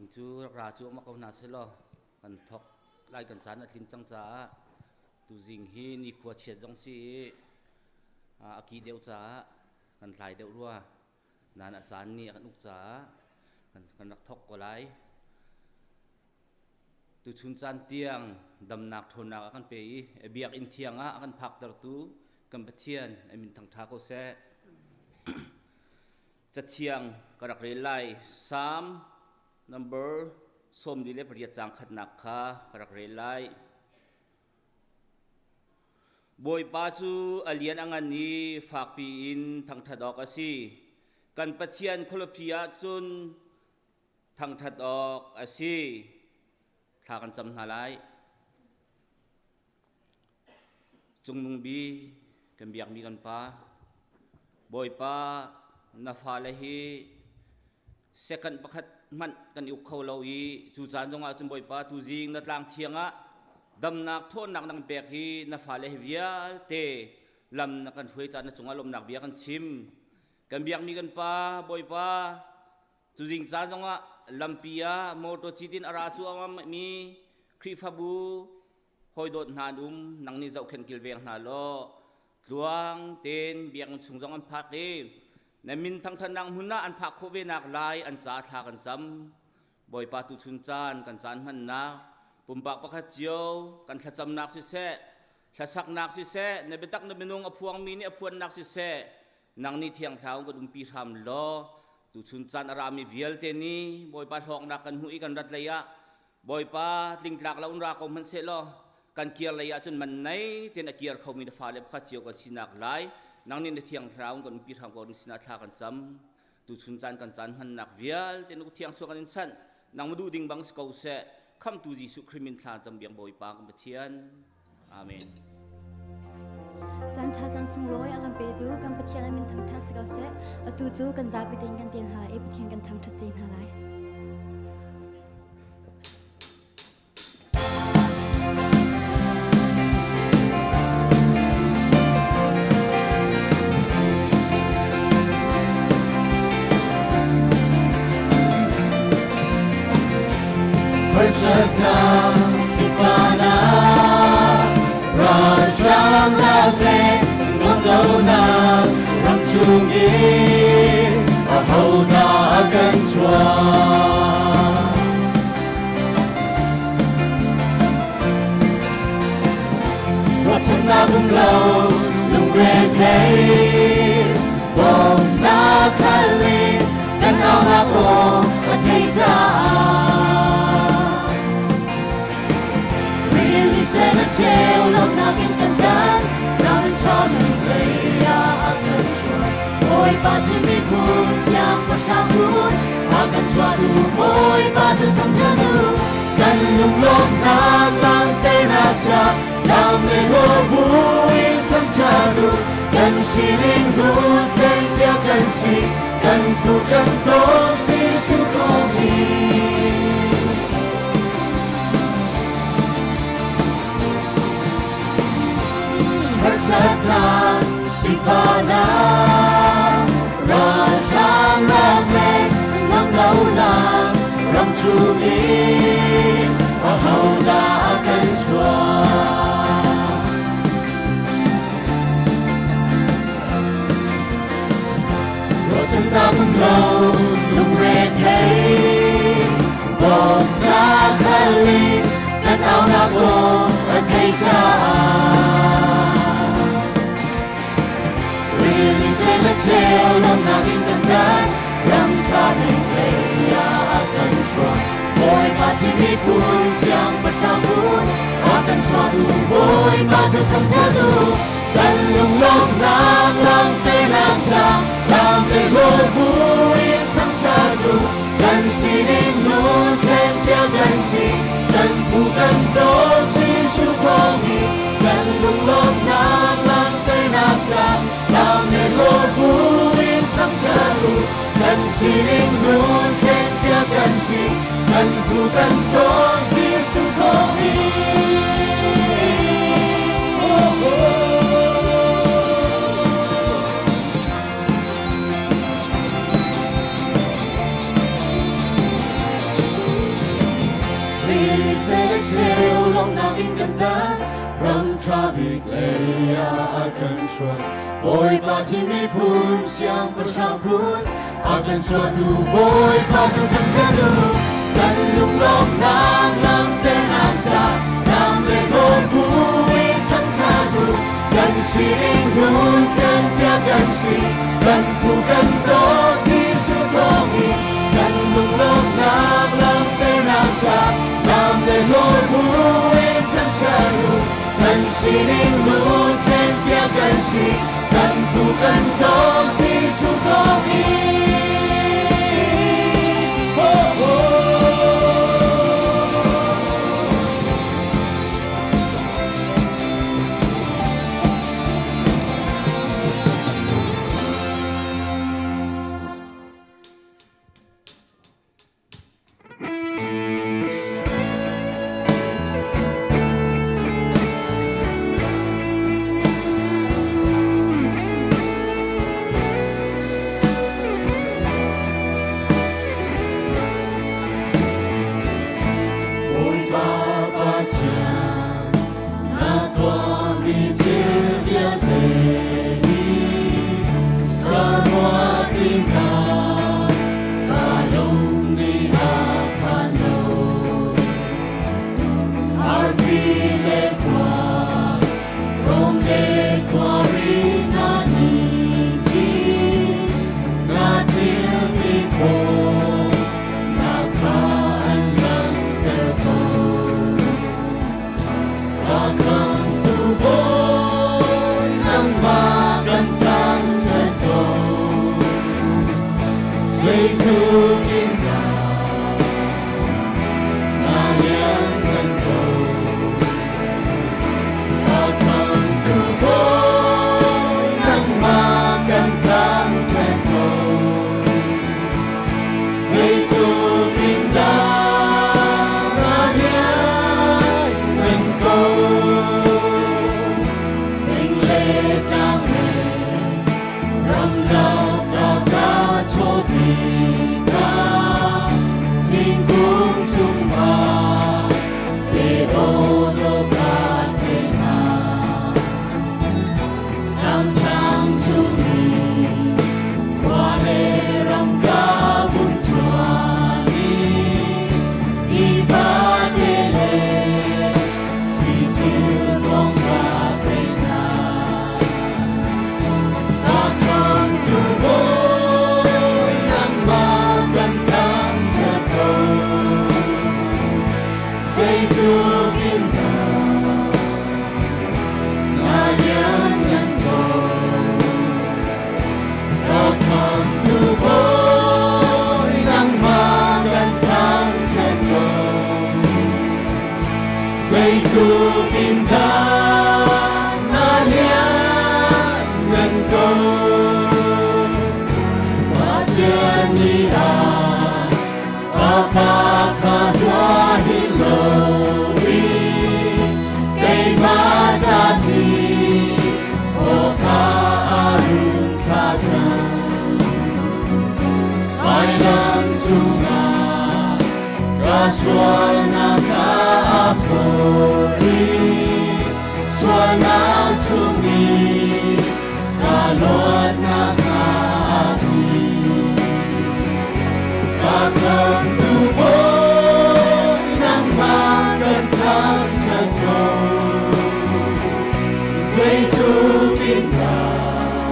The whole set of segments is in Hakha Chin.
Tuzing cu rak ra cuahmah ko hna sehlaw kan thawk lai kan caan a tlin cang caah tuzing hi nikhua chiat zong si i a ki deuh caah kan hlai deuh rua. Nain a caan nih a kan uk caah kan rak thawk ko lai. Tuchun caan tiang damnak ṭhawnnak a kan pe i biakinn thiang ah a kan phaktertu kan Pathian a min thangṭha ko seh. Cathiang ka rak rel lai. Salm number 48 caang khatnak kha ka rak rel lai. Bawipa cu a lian a ngan i fakpi in thangṭhat awk a si. Kan Pathian khualipi ah cun thangṭhat awk a si. Thla kan cam hna lai. Cungnung bi kan biakmi kan pa, Bawipa na fale hi second pakhat hmanh kan i uk kho lo i cu caan zongah cun Bawipa tuzing na tlang thiang ah damnak ṭhawnnak na kan pek hi na fale hi vialte lam na kan hruai caan na cungah lawmnak bia kan chim. Kan biakmi kan pa Bawipa Tuzing caan zongah lampi ah motor cit in a ra cuahmahmi Khrihfabu hawidawt hna an um. Nang nih zohkhenh kilveng hna law tluang tein biakinn chung zong an phak i na min thangthatnak hmun ah an phak khawh ve nak lai an ca thla kan cam. Bawipa tuchun caan kan caan hmannak pumpak pakhat cio kan thlacamnak siseh hlasaknak siseh na biatak na minung a phuangmi nih a phuannak siseh Nang nih Thiang Thlarau kan umpi hram law tuchun caan a rami vialte nih Bawipa hlawknak kan hmuh i kan rat lei ah Bawipa tlingtlak lo in ra ko hmanh seh law kan kir lei ah cun man nei tein a kir khomi na fale pakhat cio kan sinak lai nang nih na Thiang Thlarau kan umpi hram ko na sinah thla kan cam tuchun caan kan caan hmannak vialte na thiang chuak kan in chanh nang ma duh ding bang si ko seh khamtu Jesuh Khrih min thla cam biang Bawipa kan Pathian Amen. Caan ṭha caan sunglawi a kan petu kan Pathian a min thangṭhat si ko seh. Atu cu kan zapi tein kan tel hna lai i Pathian kan thangṭhat te hna lai. Harsatnak sifahnak ralhrang lak le nuamhlonak ram chungin ahodah a kan chuah? Ruahchannak um lo lungrethei bawmhnak hal in kan aunak aw ka theih caah Rili sen a cheu lawmhnak in kan dan ram ṭha lei ah a kan hruai Bawipa cu miphun siangpahrang phun a kan chuahtu Bawipa cu thangṭhat u kan lunglawmhnak langhternak ca lam le rawl buin thangṭhat u kan sining lut hleng bia kan si kan phu kan tawm si su thawng hi harsatnak sifahnak ralhrang lak le lamlonak ram chungin ahodah a kan chuah Ruahchannak um lo lungrethei bawmhnak hal in kan aunak aw a thei caah Rili sen a cheu lawmnak in kan dan ram ṭha ning lei ah a kan hruai Bawipa cu miphun siangpahrang phun a kan chuahtu Bawipa cu thangṭhat u kan lunglawmhnak langhternak ca lam le rawl buin thangṭhat u kan sining nun thlenpiak kan si kan phu kan dawt Jesuh thawng hi kan lunglawmhnak langhternak ca lam le rawl buin thangṭhat u kan sining nun thlenpiak kan si kan phu kan dawt Jesuh thawng hi oh, oh. hruai. Bawipa Chin miphun siangpahrang phun a kan suatu Bawipa cu thangṭhat u. Kan lunglawmhnak langhternak ca lam le nawl buin thangṭhat u. Kan sining hlun thlenpiak kan si, kan phu kan dawt Jesuh thawngin. Kan lunglawmhnak langhternak ca lam le nawl buin thangṭhat u. Kan sining hlun thlenpiak kan si, kan phu kan dawt Jesuh thawngin. Oh, oh. Bawipa Pathian, na tuahmi thil vialte hi ka ruah tikah ka lung nih a phan lo. Arfi le khua, rong le khuari na nih khi na thil ti khawh na kha an langhter ko. Ka khamtu Bawi, nangmah kan thangṭhat ko. Zeitluk in dah na lianngan ko. Ka khamtu Bawi, nangmah kan thangṭhat ko. Zeitluk in dah na lianngan ko. Fing le tlang le ramlak ah ka chaw tikah thingkung cungah te aw ka thei hna. Tlang sang chungin khua le ram ka vun chuan i tivate le thlichil thawng ka thei hna. Ka khamtu Bawi, nangmah kan thangṭhat ko. Zeitluk in dah na lianngan ko. Ka khamtu Bawi, nangmah kan thangṭhat ko. Zeitluk in dah na lianngan ko. Pathian nih a Fapa kha zuar hin loin keimah ca thi awka a run thlah cang. Vailam cungah ka sualnak kha a phor i sualnak chungin ka luatnak a si. Ka khamtu Bawi, nangmah kan thangṭhat ko. Zeitluk in dah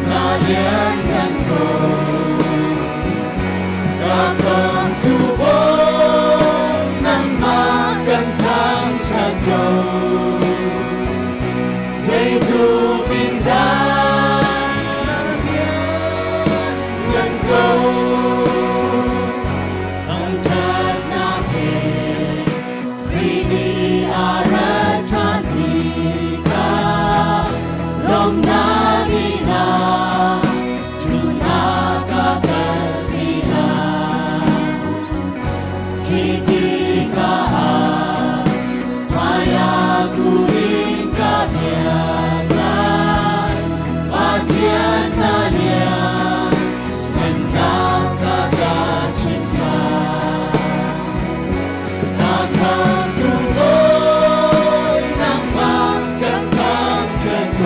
na lianngan ko. Ka khamtu Bawi, nangmah kan thangṭhat ko. Zeitluk in dah na lianngan ko. Thangṭhatnak he Khrih nih a rat ṭhan tikah lawmhnak in a cunak a kalpi lai. Khi tikah ah hmaiah kun in ka biak lai. Pathian na lianngannak kha ka chim lai. Ka khamtu Bawi, nangmah kan thangṭhat ko.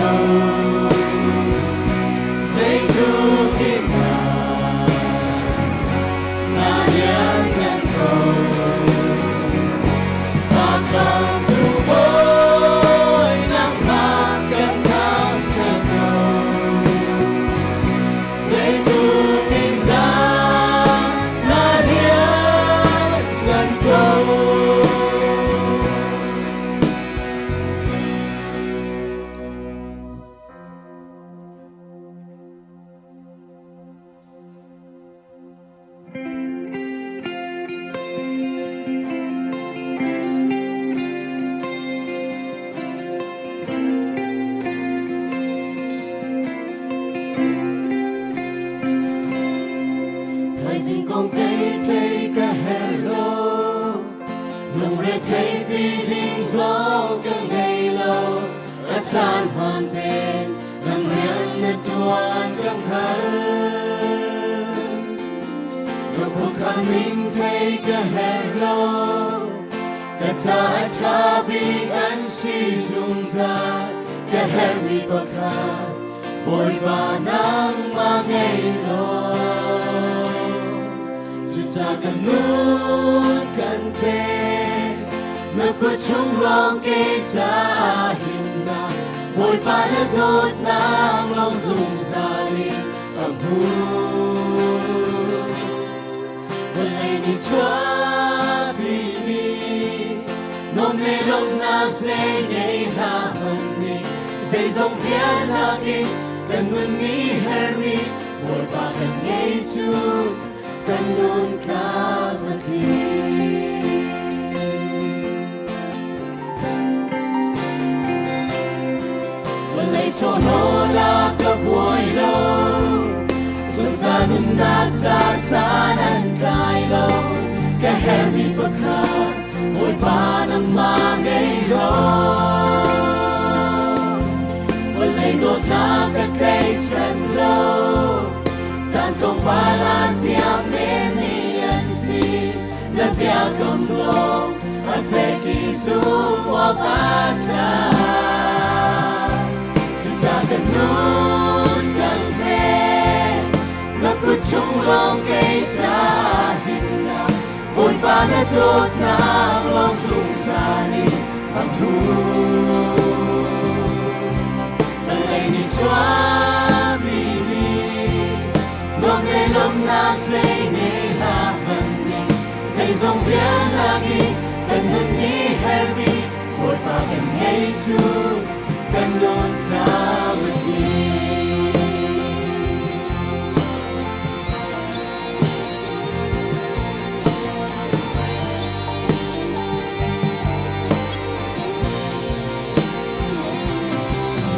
kong kei thei ka her lo. Lungre thei pi ding zong ka ngei lo. A caan hmaan tein nang rian na tuan ka hngal. Na khuakhan ning thei ka her lo. Ka ca a ṭha bik an si zungzal. Ka hermi pakhat Bawipa nangmah ngei law. Cuca kan nun kan pek, na kut chung lawng kei caah himnak, Bawipa na dawtnak lawng zungzal in ka hmu. Vawlei nih chuahpi mi nuam le lawmhnak zei ngei hlah hmanh nih zeizong vialnak in kan nun nih hermi Bawipa kan ngei cu kan nun tlam a tling. Vawlei chawhrawlak ka buai lo, zungzal nunnak ca san an tlai lo. Ka hermi pakhat Bawipa nangmah ngei lo. Vawlei dawtnak ka tleichan lo, caan tlawmpal ah siam menmi an si. Na biakam lawng a fek i zumh awk aa tlak. Cucaah kan nun kan pek, na kut chung lawng kei caah himnak, Bawipa na dawtnak lawng zungzal in a hmun. Vawlei nih chuahmi nih nuam le lawmhnak zei ngei hlah hmanh ning zeizong vialnak i kan nun nih hermi Bawipa kan ngei cu kan nun tlam a tling.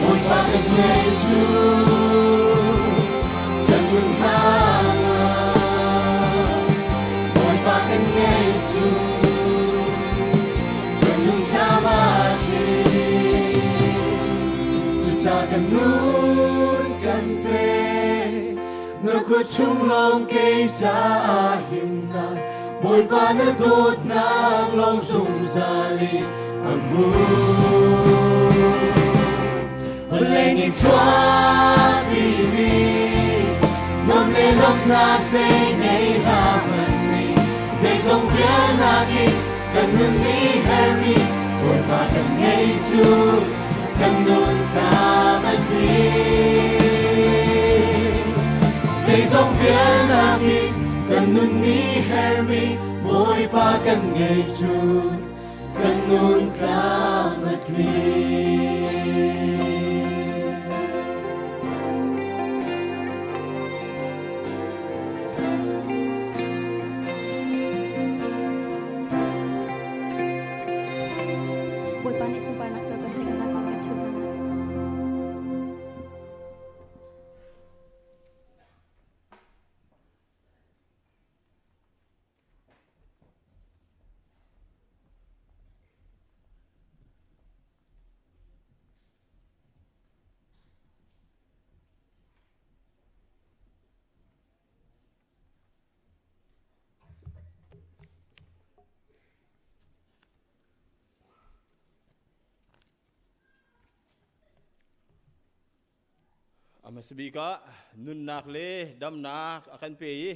Bawipa kan ngei cu kan nun hna Bawipa kan ngei cu kan nun tlam a tling. Cucaah kan nun kan pe na kut chung lawng kei caah himnak Bawipa na dawtnak lawng zungzal in a hmun. Vawlei nih chuahpi mi nuam le lawmhnak zei ngei hlah hmanh nih zeizong vialnak in kan nun nih hermi Bawipa kan ngei cu kan nun tlam a tling. Zeizong vialnak in kan nun nih hermi Bawipa kan ngei cu kan nun tlam a tling. Bawipa nih sunparnak co ko seh kan zapi kan ṭhu hna. A hmasa bik ah nunnak le damnak a kan pe i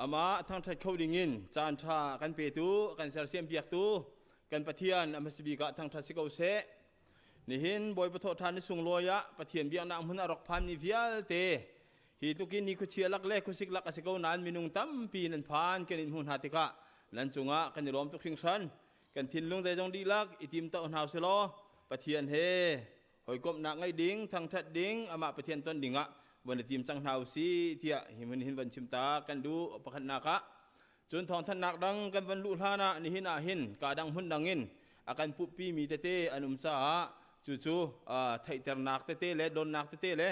amah thangṭhat kho dingin caan ṭha a kan petu, a kan sersiam piaktu kan Pathian a hmasa bik ah thangṭhat si ko seh. Nihin Bawipa thawhṭhan ni sunglawi ah Pathian biaknak hmun a rak phanmi vialte hi tlukin ni khuachia lak le khuasik lak a si ko nain minung tampi nan phan kan in hmuh hna tikah nan cungah kan i lawm tuk hringhran. Kan thinlung zeizong dihlak i tim to hna usilaw Pathian he hawikomhnak ngeih ding, thangṭhat ding, amah Pathian ton dingah von i tim cang hna usih tiah hi hmun hin von chim ta kan duh pakhatnak ah. Cun thawngthanhnak dang kan van luh hlan ah nihin ah hin ka dang hmun dang in a kan putpi mi tete an um caah cucu theihternak tete le donnak tete le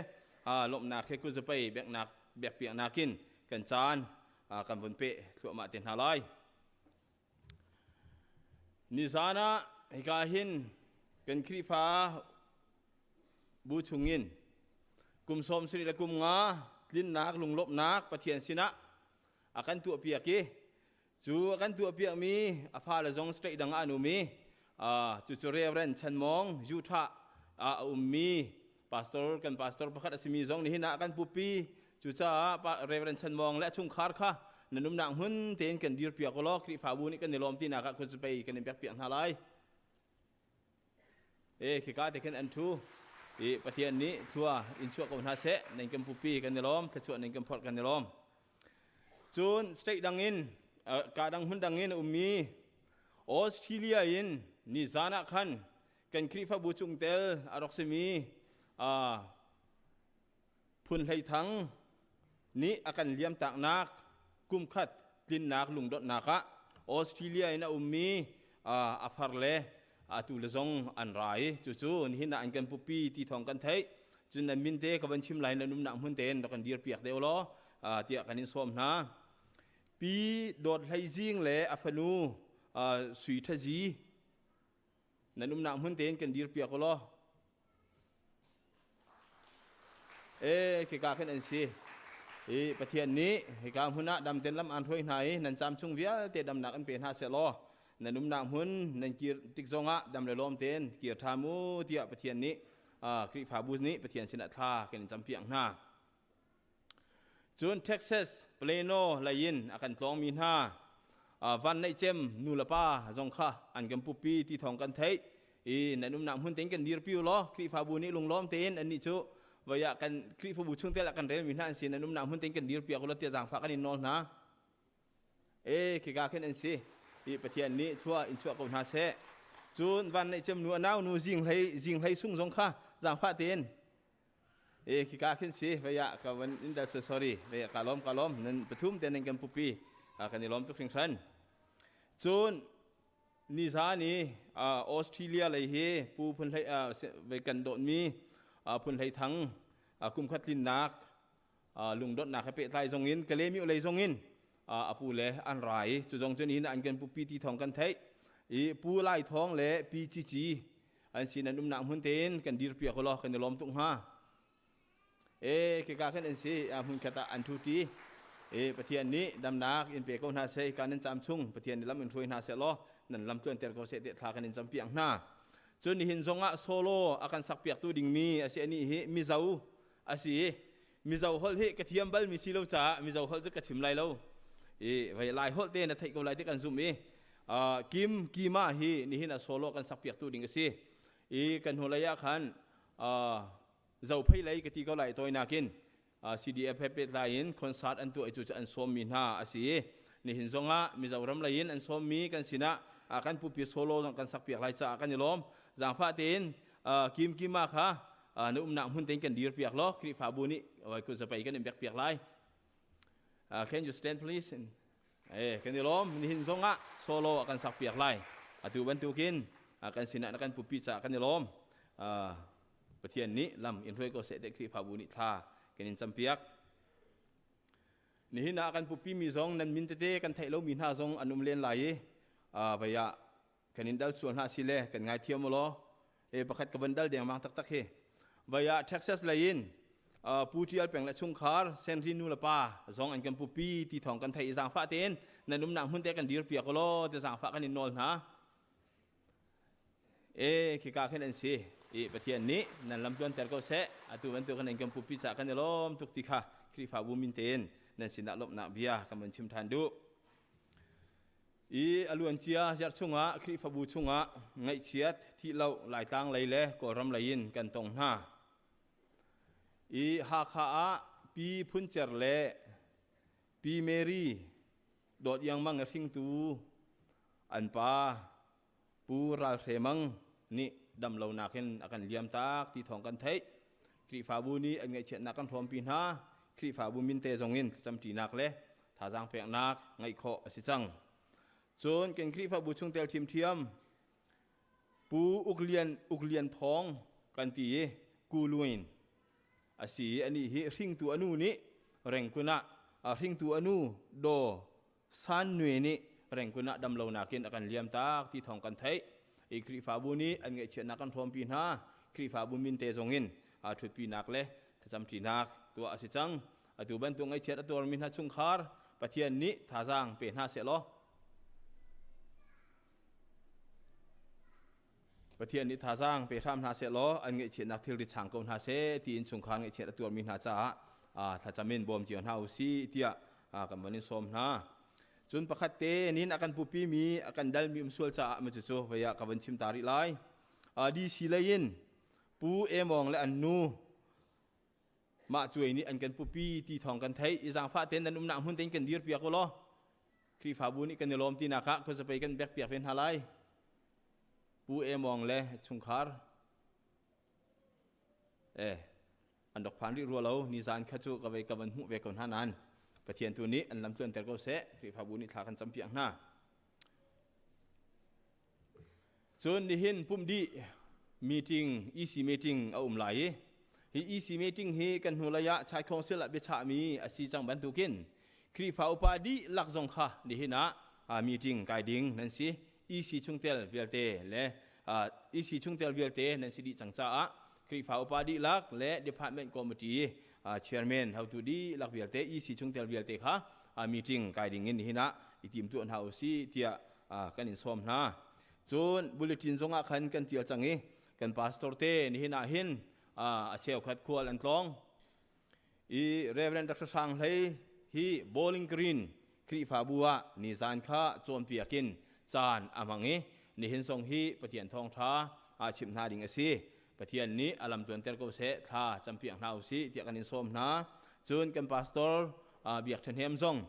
lawmhnak he kuzapei biaknak biakpiaknak in kan caan. kan vun peh thluahmah te hna lai. Nizan ah hika hin kan Khrihfa bu chungin kum 70 le kum nga tlinnak lunglawmhnak Pathian sinah a kan tuahpiak i cu a kan tuahpiakmi a fale zong state dang ah an um i cucu Reverend Chan Mawng Utah ah a ummi pastor kan pastor pakhat a simi zong nihin ah kan pupi. Cucaah Reverend Chan Mawng le a chungkhar kha nan umnak hmun tein kan dirpiak u law Khrihfabu nih kan i lawm tinak ah khuazupei kan in pekpiak hna lai. E khika te khin an thu i Pathian nih thlua in chuah ko hna seh. Nan kan pupi kan i lawm, thluachuah nan kan phorh kan i lawm. Cun state dang in ka dang hmun dang in a ummi Australia in ni zan ah khan kan Khrihfabu chungtel a rak simi Phun Hlei Thang nih a kan liamtaknak kum khat tlinnak lungdonhnak ah Australia in a ummi a far le atu le zong an ra i cucu nihin ah an kan pupi ti thawng kan theih. Cun nan min te ka van chim lai, nan umnak hmun tein rak kan dir piak deuh law tiah kan in sawm hna. Pi Dawt Hlei Zing le a fanu Sui Tha Zi, nan umnak hmun tein kan dir piak u law. E khika khin an si i Pathian nih hika hmun ah dam ten lam aan hruai hna i nan cam chung vialte damnak an pe hna seh law nan umnak hmun nan kir tik zongah dam le lawm tein kir ṭha mu tiah Pathian nih Khrihfabu nih Pathian sinah thla kan in campiak hna. Cun Texas Plano lei in a kan tlawngmi hna Van Neih Cem nu le pa zong kha an kan pupi ti thawng kan theih i nan umnak hmun tein kan dirpi u law Khrihfabu nih lunglawm tein annih cu voi ah kan Khrihfabu chungtel ah kan relmi hna an si, nan umnak hmun tein kan dirpiak u law tiah zaangfah kan in nawl hna. E khika khin an si i Pathian nih thlua in chuah ko hna seh. Cun Van Neih Cem nu a nau nu Zing Hlei Zing Hlei Sung zong kha zaangfah tein e khika khin si vei ah ka van in dal so sorry vei ah ka lawm, ka lawm. Nan pathum te nan kan pupi, kan i lawm tuk hringhran. Cun nizan i Australia lei hi Pu Phun Hlei vei kan dawtmi Phun Hlei Thang kum khat tlinnak lungdonhnak he pehtlai zong in Kalemi lei zong in a pu le an ra i cu zong cu nihin an kan pupi ti thawng kan theih i Pu Lai Thawng le Pi Cici an sin an umnak hmun tein kan dirpiak law kan i lawm tuk hnga. E khika khan an si, a hmun khat ah an thu ti e Pathian nih damnak in pe ko hna seh, ka nan cam chung Pathian nih lam in hruai hna seh law nan lam tluan ter ko seh te thla kan in campiak hna. Cun nihin zong ah solo a kan sak piak tu dingmi a si. Ani hi Mizo a si. Mizo holh hi ka thiam bal mi si lo caah Mizo holh cu ka chim lai lo i vai Lai holh te na theih ko lai ti kan zumh i Kim Kima hi nihin a solo kan sak piak tu ding a si i kan hnulei ah khan Zophei lei ka ti ko lai tawi nakin CDF he pehtlai in concert an tuah i cu cu an sawmmi hna a si i nihin zongah Mizoram lei in an sawmmi kan sinah kan pupi solo zong kan sak piak lai caah kan i lawm. Zaangfah tein Kim Kima kha na umnak hmun tein kan dir piak law Khrihfabu nih zapei kan in bek piak lai. Can you stand please? Eh, kan i lawm. Nihin zongah solo kan sak piak lai. Atu bantukin kan sinah na kan pupi caah kan i lawm. Pathian nih lam in hruai ko seh te Khrihfabu nih thla kan in campiak. Nihin ah kan pupi mi zong nan min tete kan theih lomi hna zong an um len lai i vei ah kan in dal sual hna si le kan ngaithiam u law. E pakhat ka van dal dengmang taktak hi vei ah Texas lei in Pu Tial Peng le chungkhar Senri nu le pa zong an kan pupi ti thawng kan theih i zaangfah tein nan umnak hmun te kan dir piak u law ti zaangfah kan in nawl hna. E khika khin an si i Pathian nih nan lam tuanter ko seh. Atu bantuk kan kan pupi ca kan i lawm tuk ti kha Khrihfabu min tein nan sinah lawmhnak bia kan van chim ṭhan duh. I a luancia zarh chungah Khrihfabu chungah ngaihchiat thihloh Laitlang lei le Kawlram lei in kan tong hna. I Hakha ah Pi Phun Cer le Pi Mary Dawt Iang Mang a hringtu an pa Pu Ral Hre Mang nih damlonak in a kan liam tak ti thawng kan theih. Khrihfabu nih an ngaihchiatnak kan hrawmpi hna. Khrihfabu min te zong in thlacamṭinak le thazaang peknak ngeih khawh a si cang. Cun kan Khrihfabu chungtel ṭhiamṭhiam Pu Uk Lian Uk Lian Thawng kan ti i Ku Luin a si i anih hi hringtu a nu nih Rengkun ah Hringtu a nu Daw San Nwe nih Rangoon ah damlonak in a kan liam tak ti thawng kan theih. I Khrihfabu nih an ngaihchiatnak kan hrawmpi hna. Khrihfabu min te zong in ṭhutpinak le thlacamṭinak tuah a si cang. Atu bantuk ngaihchiat a tuarmi hna chungkhar Pathian nih thazaang pe hna seh law Pathian nih thazaang pe hram hna seh law an ngaihchiatnak thilri chang ko hna seh tiin chungkhar ngaihchiat a tuarmi hna caah thlacam in bawm cio hna u sih tiah kan van in sawm hna. Cun pakhat te nin a kan pupi mi a kan dalmi um sual caah ma cucu vei ah ka van chim ta rih lai. DC lei in Pu Emawng le an nu mah cuai nih an kan pupi ti thawng kan theih i zaangfah tein nan umnak hmun tein kan dir piak u law Khrihfabu nih kan i lawm tinak ah khuazapei kan bek piak ve hna lai. Pu Emawng le chungkhar an rak phan rih rua lo nizan kha cu ka vei ka van hmuh ve ko hna nan Pathian tu nih an lam tluanter ko seh Khrihfabu nih thla kan cam piak hna. Cun nihin pumh dih meeting EC meeting a um lai i hi EC meeting hi kan hnu lei ah Chai Council ah biachahmi a si cang bantukin Khrihfa upa dihlak zong kha nihin ah meeting kai ding nan si. EC chungtel vialte le EC chungtel vialte nan si dih cang caah Khrihfa upa dihlak le department committee chairman hotu dihlak vialte EC chungtel vialte kha meeting kai ding in nihin ah i timtuah hna u sih tiah kan in sawm hna. Cun bulletin zongah khan kan tial cang i kan pastor te nihin ah hin a cheukhat khual an tlawng. I Reverend Dr. Hrang Hlei hi Bowling Green Khrihfabu ah nizan kha cawnpiak in caan a hmang i nihin zong hi Pathian thawngṭha a chimh hna ding a si. Pathian nih a lam tuanter ko seh, thla campiak hna u sih tiah kan in sawm hna. Cun kan pastor Biak Ṭhahnem zong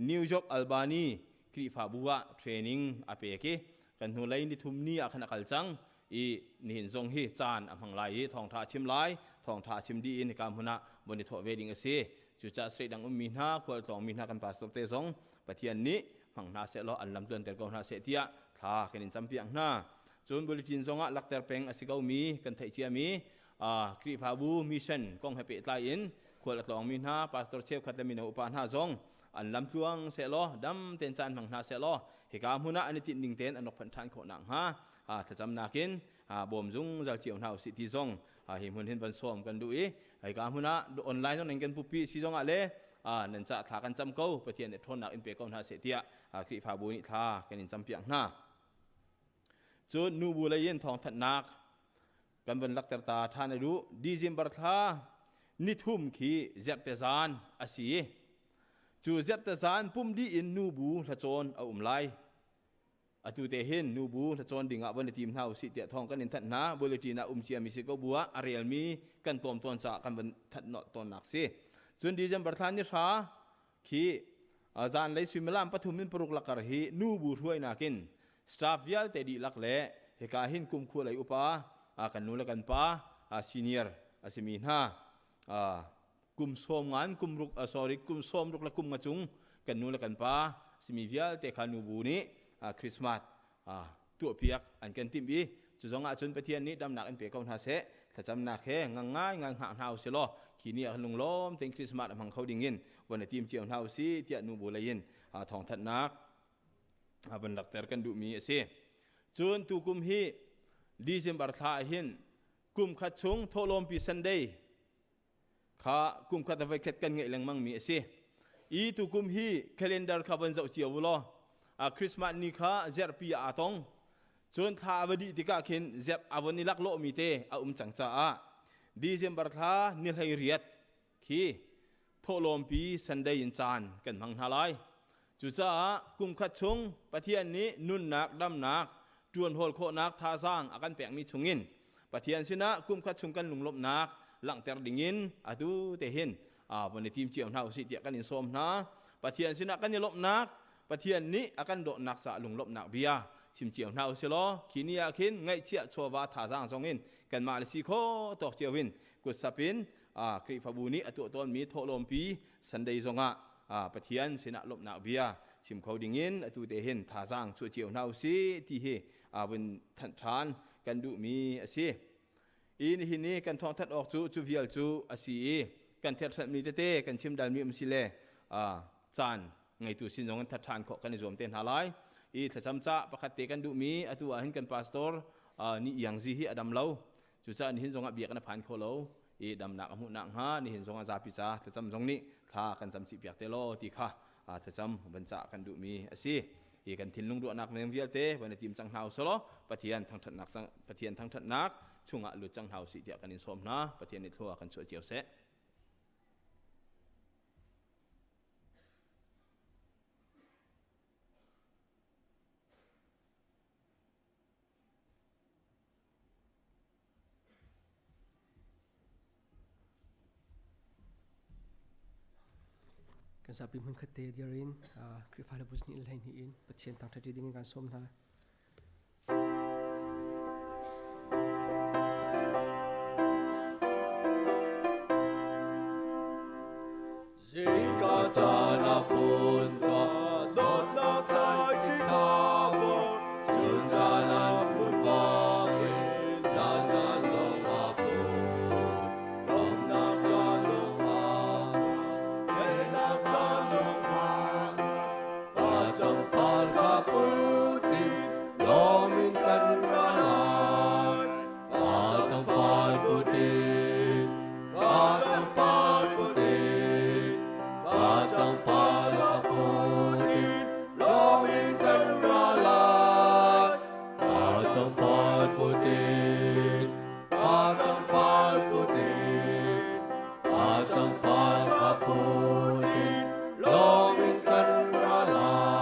New York Albany Khrihfabu ah training a pek i kan hnulei nithum ni ah khan a kal cang i nihin zong hi caan a hmang lai i thawngṭha a chim lai. Thawngṭha a chim dih in hika hmun ah von i thawh ve ding a si. Cucaah state dang ummi hna, khualtlawngmi hna kan pastor te zong Pathian nih hmang hna seh law an lam tuanter ko hna seh tiah thla kan in campiak hna. Cun bulletin zongah lakter peng a si komi kan theih ciami Khrihfabu mission kong he pehtlai in khual a tlawngmi hna pastor cheukhat le mino upa hna zong an lam tluang seh law dam tein caan hmang hna seh law hika hmun ah an i tinh ning tein an rak phanh ṭhan khawh nakhnga thlacamnak in bawm zungzal cio hna usih ti zong hi hmun hin van sawm kan duh i hika hmun ah online zong nan kan pupi si zong ah le nan ca thla kan cam ko Pathian nih ṭhawnnak in pe ko hna seh tiah Khrihfabu nih thla kan in campiak hna. Cun nubu lei in thawngthanhnak kan van lakter ta ṭhan a duh. December thla nithum khi zerhte zan a si i cu zerhte zan pum dih in nubu hlacawn a um lai. Atu te hin nubu hlacawn ding ah van i tim hna usih tiah thawng kan in thanh hna. Bulletin ah um ciami si ko bu ah a relmi kan tawm tawn caah kan van thanh tawnnak si. Cun December thla ni hra khi zanlei suimilam pathum in paruk lakar hi nubu hruainak in staff vialte dihlak le hika hin kumkhua lei upa kan nu le kan pa senior a simi hna kum sawm ngan kum ruk sorry kum sawm ruk le kum nga cung kan nu le kan pa simi vialte kha nubu nih Christmas tuahpiak an kan timh i cu zong ah cun Pathian nih damnak in pe ko hna seh. Thlacamnak he ngang ngai ngai hngah hna usih law khi ni ah lunglawm tein Christmas a hmang kho ding in van i tim cio hna usih tiah nu bu lei in thawngthanhnak van lakter kan duhmi a si. Cun tukum hi December thla ah hin kum khat chung thawhlawmpi Sunday kha kum khat a voikhat kan ngeih lengmang mi a si. I tukum hi calendar kha von zoh cio u law Christmas ni kha zerhpi ah aa tong. Cun thla a va dih tikah khin zerh a von i laklawh mi te a um cang caah December thla ni 18 khi thawhlawmpi Sunday in caan kan hmang hna lai. Cucaah kum khat chung Pathian nih nunnak, damnak, ṭuanhawl khawhnak thazaang a kan pekmi chungin Pathian sinah kum khat chung kan lunglawmhnak langhter dingin atu te hin von i tim cio hna usih tiah kan in sawm hna. Pathian sinah kan i lawmhnak, Pathian nih a kan dawtnak caah lunglawmhnak bia chim cio hna usih law khi ni ah khin ngaihchiah chawva thazaang zongin kanmah le si khawh tawk cio in kutsap in Khrihfabu nih a tuah tawnmi thawhlawmpi Sunday zongah Pathian sinah lawmhnak bia chim kho dingin atu te hin thazaang chuah cio hna usih ti hi vun thanh ṭhan kan duhmi a si. I nihin i kan thawngthat awk cu cu vial cu a si i kan therhratmi tete kan chim dalmi um si le Caan ngeitu sin zong in that ṭhan khawh kan i zuam te hna lai. I thlacam ca pakhat te kan duhmi atu ah hin kan pastor ni Iang Zi hi a dam lo. Cucaah nihin zong ah biakinn a phan kho lo i damnak a hmuh nakhnga nihin zong ah zapi ca thlacam zong nih thla kan cam chih piak te law ti kha thlacam van cah kan duhmi a si. Hi kan thinlung ruahnak meng vialte van i tim cang hna usih Pathian thangṭhatnak Pathian thangṭhatnak chungah lut cang hna usih tiah kan in sawm hna. Pathian nih thlua kan chuah cio seh. Kan zapi hmunkhat te dir in Khrihfa le bu nih hlei hnih in Pathian thangṭhat ding in kan sawm hna. Zingka caan ah phun ka dawtnak tlai Chicago chun zan ah phun bangin zan caan zong ah phun lawmhnak caan zong ah ngeihnak caan zong ah facang pal ka put in lawm in kan ra lai facang pal put in facang pal put in facang pal ka put in lawm in kan ra lai facang pal put in facang pal put in facang pal ka put in lawm in kan ra lai.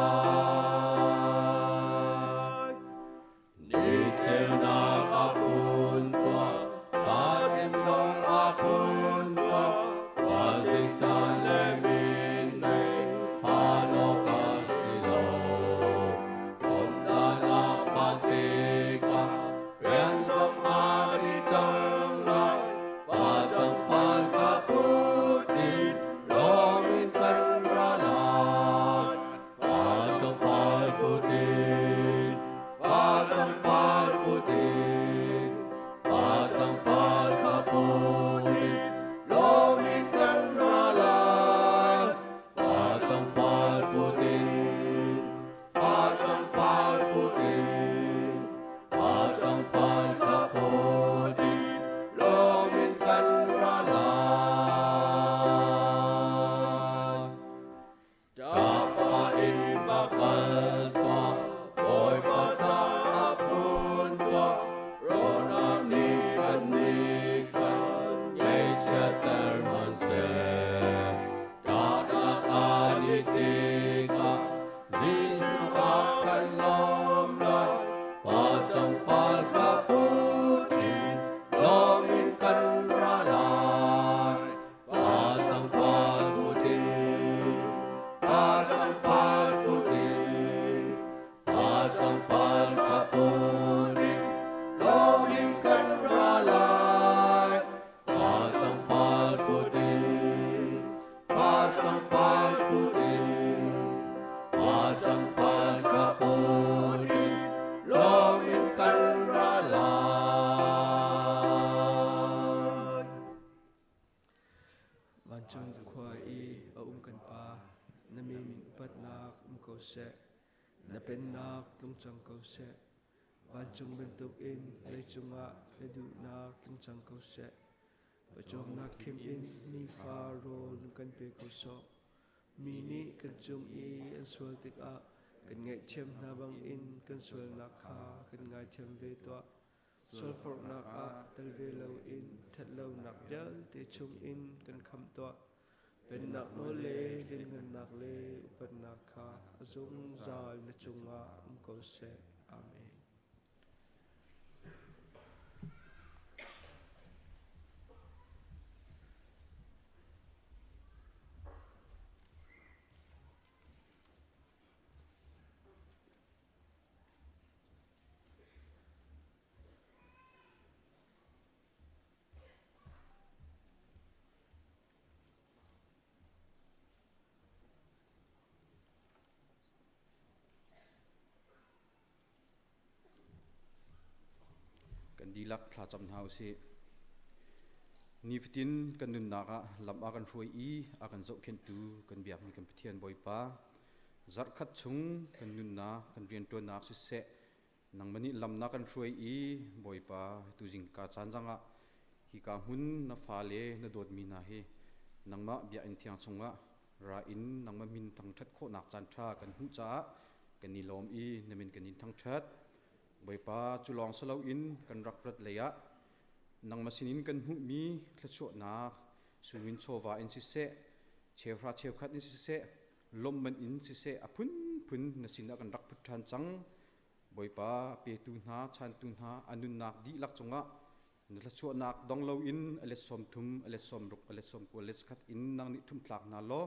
Ni ceunak a phun tuah, thladem zong a phun tuah, khuasik caan le minmei phan awk a si lo. Komdan a phan tikah rian zong a dih cang lai, facang pal kha put in lawm in kan ra lai. Facang pal put in, facang pal put in, facang pal kha put in, lawm in kan ra lai. Facang pal put in, facang pal put in, facang pal kha put in, lawm in kan ra lai. Ṭapa in va kal tuah, Bawipa caah phun tuah, rawhnak nih kan nih kan ngaihchiatter hmanhseh. Ṭahnak a dih tikah Jesuh ah kan lawm lai, facang pal kha put in lawm in kan ra lai. Facang pal put in, facang pal put in, facang pal kha put in, lawm in kan ra lai. Facang pal put in, facang pal put in, facang pal kha put in, lawm in kan ra lai. Vancung khua i a um kan Pa, na min upatnak um ko seh. Na pennak tlung cang ko seh. Vancung bantukin leicung ah na duhnak tlung cang ko seh. Pawcawmnak khim in nifa rawl kan pe ko sawh. Mi nih kan cung i an sual tikah kan ngaihthiam hna bangin kan sualnak kha kan ngaithiam ve tuah. Sualforhnak ah tel ve loin ṭhatlonak vialte chungin kan khamh tuah. Pennak nawl le lianhngannak le upatnak kha a zungzal na cungah um ko seh. Amen. Kan dihlak thlacam hna usih. Nifatin kan nunnak ah lam a kan hruai i a kan zohkhenhtu kan biakmi kan Pathian Bawipa, zarhkhat chung kan nunnak, kan rianṭuannak siseh, nangmah nih lam na kan hruai i Bawipa, tuzing ka caan zangah hika hmun na fale na dawtmi hna hi nangmah biakinn thiang chungah ra in nangmah min thangṭhat khawhnak caan ṭha kan hmuh caah kan i lawm i na min kan in thangṭhat. Bawipa, cu lawng si loin kan rak rat lei ah nangmah sinin kan hmuhmi thluachuahnak sungin chawva in siseh, cheuhra cheukhat in siseh, lawmhman in siseh a phunphun na sinah kan rak phut ṭhan cang. Bawipa, petu hna, chantu hna, a nunnak dihlak cungah na thluachuahnak dong loin a let 30, a let 60, a let 90, a let khat in nang nih ṭhumthlak hna law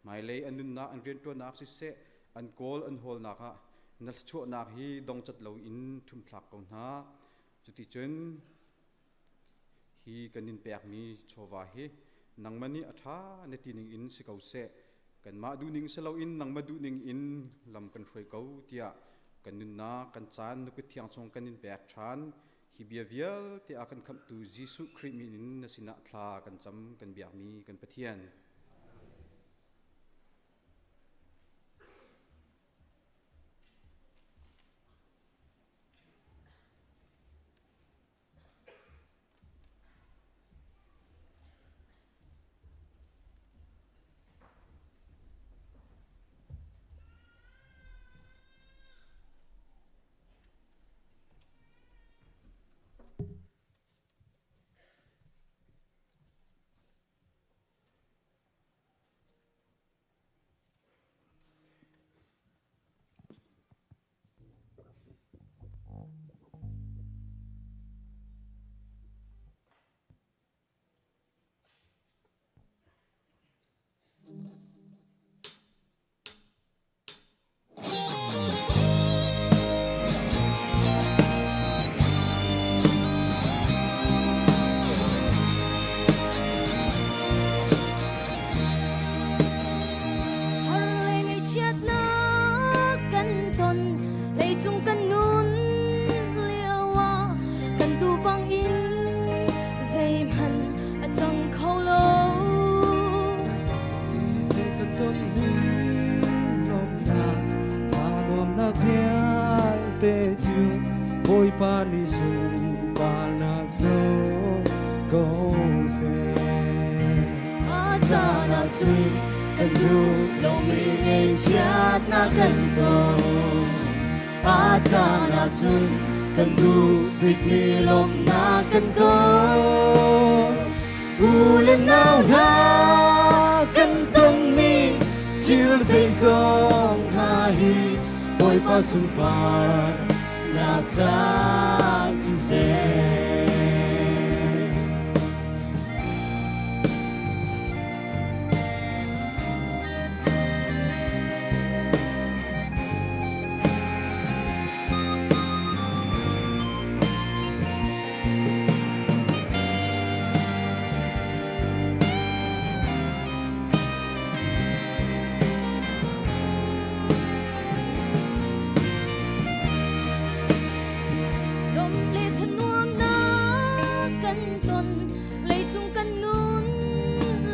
hmailei an nunnak, an rianṭuannak siseh, an kawl an hawlnak ah na thluachuahnak hi dongcat loin ṭhumthlak ko hna. Cuticun hi kan in pekmi chawva hi nangmah nih a ṭha na ti ning in si ko seh, kanmah duhning si loin nangmah duhning in lam kan hruai ko tiah kan nunnak, kan caan na kut thiang chung kan in pek ṭhan. Hi bia vialte a kan khamhtu Jesuh Khrih min in na sinah thla kan cam, kan biakmi kan Pathian. Har le ngaihchiatnak kan ton, leicung kan nun lio ah kan tu bangin zeihmanh a cang kho lo. Siseh kan ton mi lawmhnak, tha nuamnak vialte cu Bawipa nih sunparnak co ko seh. A caan ahcun kan duh lomi ngaihchiatnak kan ton. A caan ahcun kan duh bikmi lawmhnak kan ton. U le nau hna kan tonmi thil zeizong hna hi Bawipa sunpar nak ca siseh. Dom le thanuamnak kan ton, leicung kan nun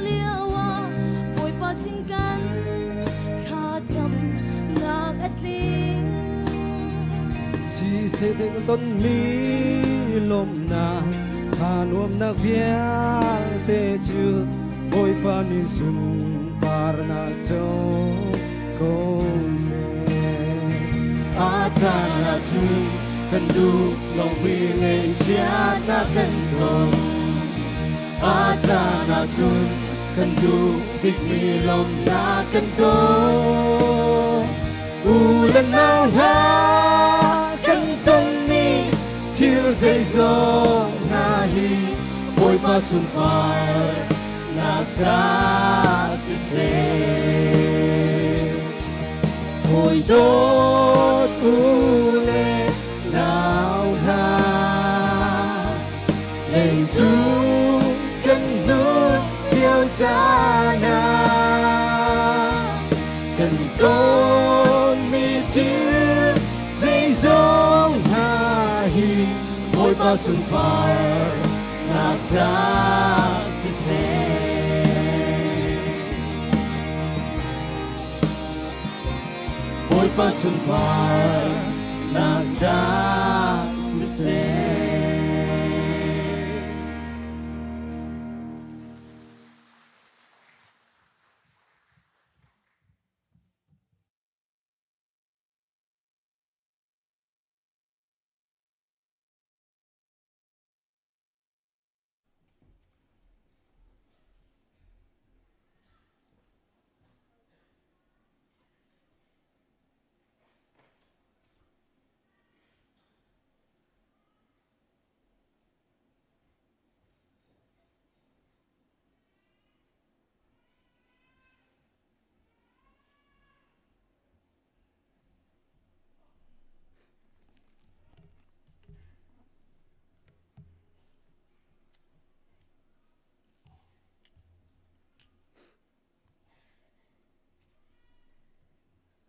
lio ah Bawipa sin kan thlacam nak a tling. Siseh te kan tonmi lawmhnak, tha nuamnak vialte cu Bawipa nih sunparnak co ko seh. A caan ahcun kan duh lomi ngaihchiatnak kan ton. A caan ahcun kan duh bikmi lawmhnak kan ton. U le nau hna kan tonmi thil zeizong hna hi Bawipa sunpar nak ca siseh. Hawi dawt u le nau hna, leicung kan nun lio caan ah kan tonmi thil zeizong hna hi Bawipa sunpar nak ca. siseh. Bawipa sunparnak ca siseh.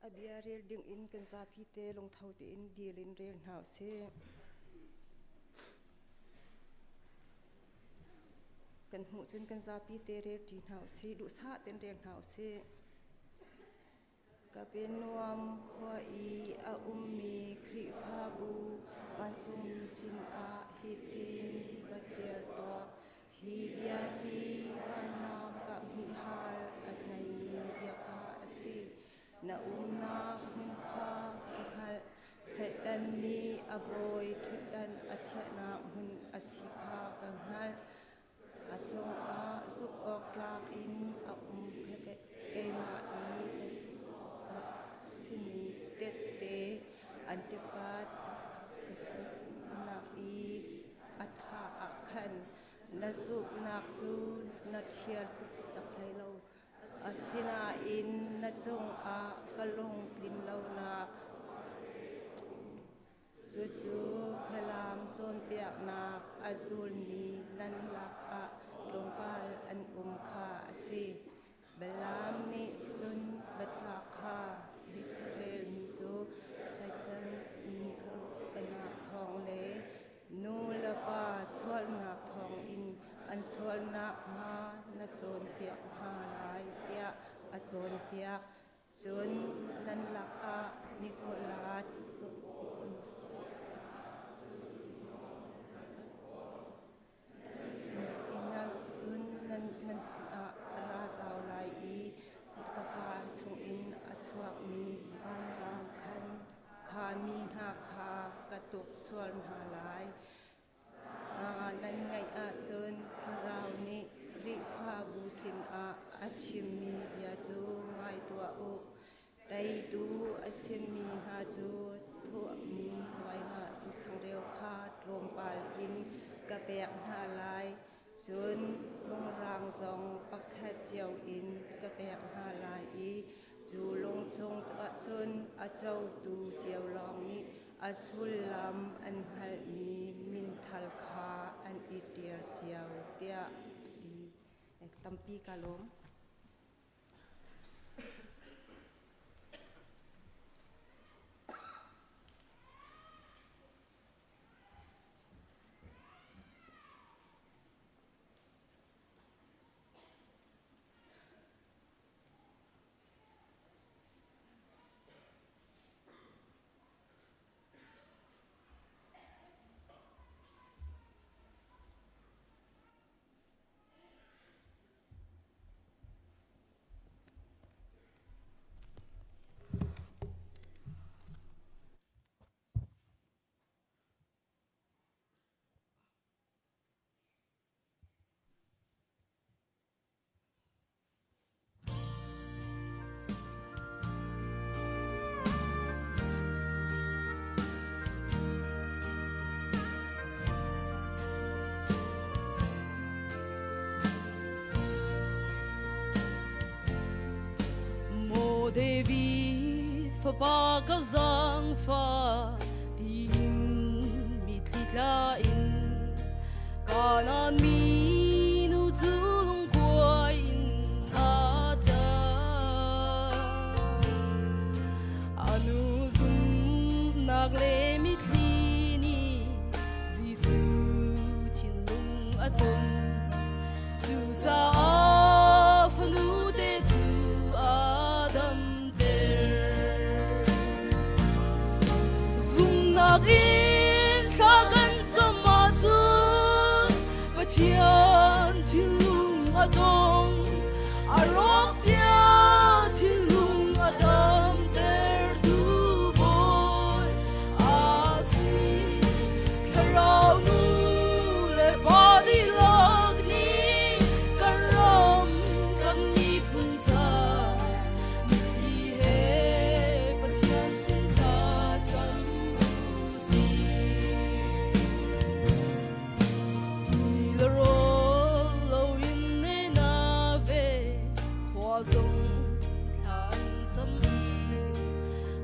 A bia rel ding in kan zapi te lungtho tein dil in rel hna usih. Kan hmuh cun kan zapi te rel ṭi hna usih, duhsah tein rel hna usih. Kapernaum khua i a ummi Khrihfabu vancungmi sinah hitin va ṭial tuah: Hi bia hi vannak kaphnih hal a ngeimi bia kha a si. Na umnak hmun kha ka hngalh. Satan nih a bawi ṭhutdan a chiahnak hmun a si kha ka hngalh. A cungah zumh awk tlak in a um keimah i ka simi tette Antipas nak i a thah ah khan na zumhnak cu na ṭhial tuk hlei lo. Asinain na cungah ka lungtlin lonak Cucu Balaam cawnpiaknak a zulmi nan lakah tlawmpal an um kha a si. Balaam nih cun Balak kha Israel mi cu Satan pennak thawng le nu le pa sualnak thawngin an sual nakhnga na cawnpiak hna lai tiah a cawnpiak. Cun nan lakah Nikolai cun nan sinah a ra zau lai i ka kaa chungin a chuakmi vanrang khan kha mi hna kha ka tuk sual hna lai. Nan ngaih ahcun Thlarau nih Khrihfabu sinah a chimmi bia cu ngai tuah u. Teitu a simi hna cu thuahmi hnuainak changreu kha tlawmpal in ka pek hna lai. Cun lungrang zong pakhat cio in ka pek hna lai i cu lung chung ahcun a cotu cio lawng nih a sullam an hngalhmi minthal kha an i ṭial cio tiah a ti. Tampi ka lawm. Maw David fapa ka zaangfa tiin mitthli tla in Kanaan mi nu cu lungkuai in a ṭap. A nu zumhnak le mitthli nih Jesuh thinlung a ton. Cucaah Pathian thinlung a dong a rawk cia thinlung a damtertu Bawi a si. Thlarau nu le pa dihlak nih kan ram kan miphun ca mitthli he Pathian sin thla cam u sih. Ti le rawl loin ne na ve khua zong thla an cam i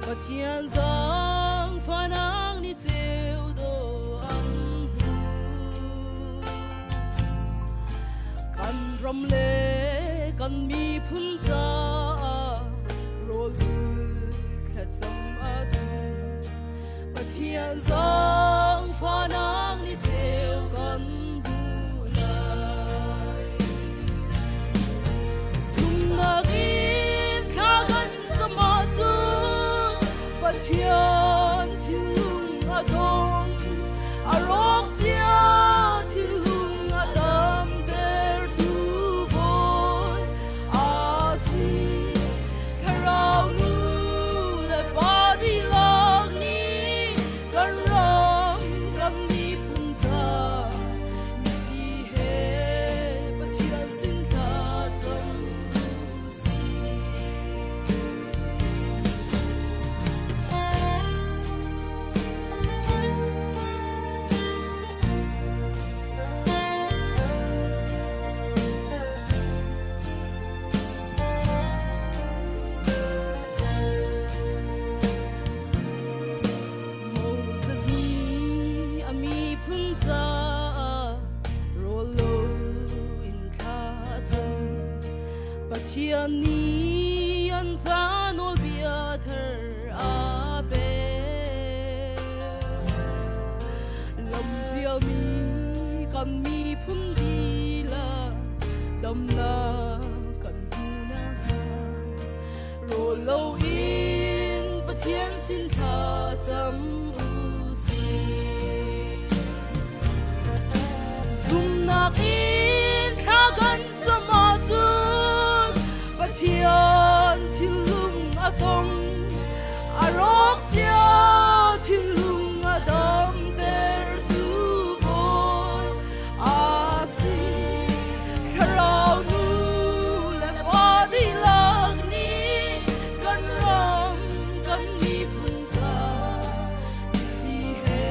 Pathian zaangfahnak ni ceu dawh an hmu. Kan ram le kan miphun caah rawl thlacam a cu. Pathian zaangfahnak ni ceu kan hmu lai. Zumnak in thla kan cam ahcun Pathian thinlung a dong, a rawk cia thinlung a damtertu Bawi a si. Thlarau nu le pa dihlak nih kan ram kan miphun ca mipi he Pathian sin thla cam u sih. Moses nih a miphun caah rawl loin thla a cam. Pathian nih an ca nawlbia thar a pek. Lampialmi kan miphun dihlak damnak kan hmuhnak hnga rawl loin Pathian sin thla cam u sih. Zumnak in thla kan cam ahcun Pathian thinlung a tong, a rawk cia thinlung a damtertu Bawi a si. Thlarau nu le pa dihlak nih kan ram kan miphun ca mitthli he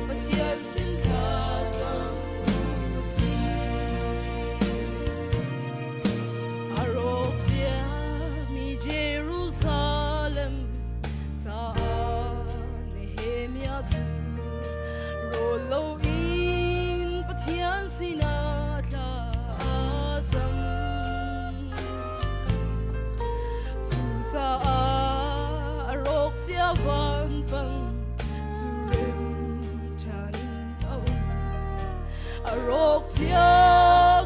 Pathian sin thla cam u sih. A rawk ciami Jerusalem caah Nehemiah cu rawl loin Pathian sinah thla a cam. Cucaah a rawk cia vanpang cu rem ṭhan in a um. A rawk cia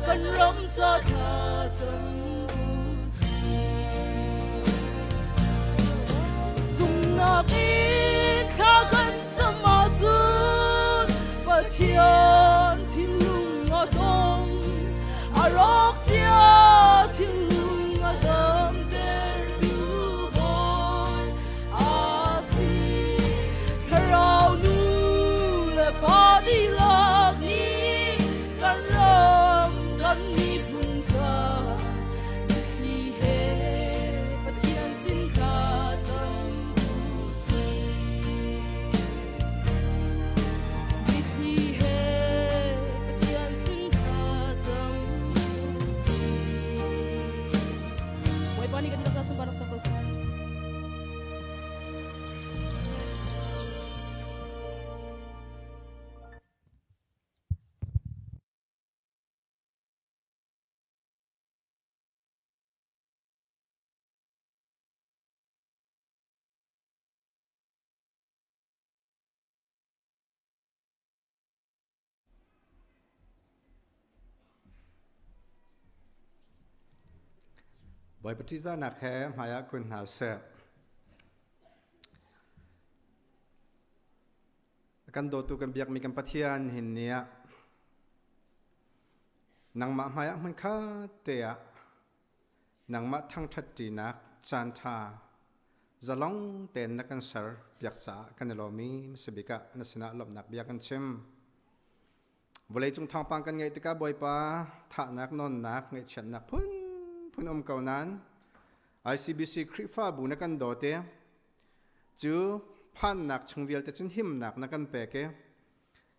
kan ram ca thla cam u sih. Zumnak in thla kan cam ahcun Pathian thinlung a dong, a rawk cia thinlung a damtertu Bawi a si. Thlarau nu le pa dihlak nih kan ram kan miphun ca mitthli he Pathian sin thla cam u sih. Mitthli he Pathian sin thla cam u sih. Bawipa nih kan dihlak sunparnak co ko seh. Bawipa ṭihzahnak he hmaiah kun hna usih. A kan dawtu kan biakmi kan Pathian hin ni ah. Nangmah hmaiah hmunkhat te ah nangmah thangṭhatṭinak caanṭha zalong tein na kan ser piak caah kan i lawm i hmasabik ah na sinah lawmhnak bia kan chim. Vawleicung thawngpang kan ngaih tikah Bawipa thahnak nawnnak ngaihchiatnak phunphun um ko nain ICBC Khrihfabu na kan dawt i cu phannak chung vialte cun himnak na kan pek i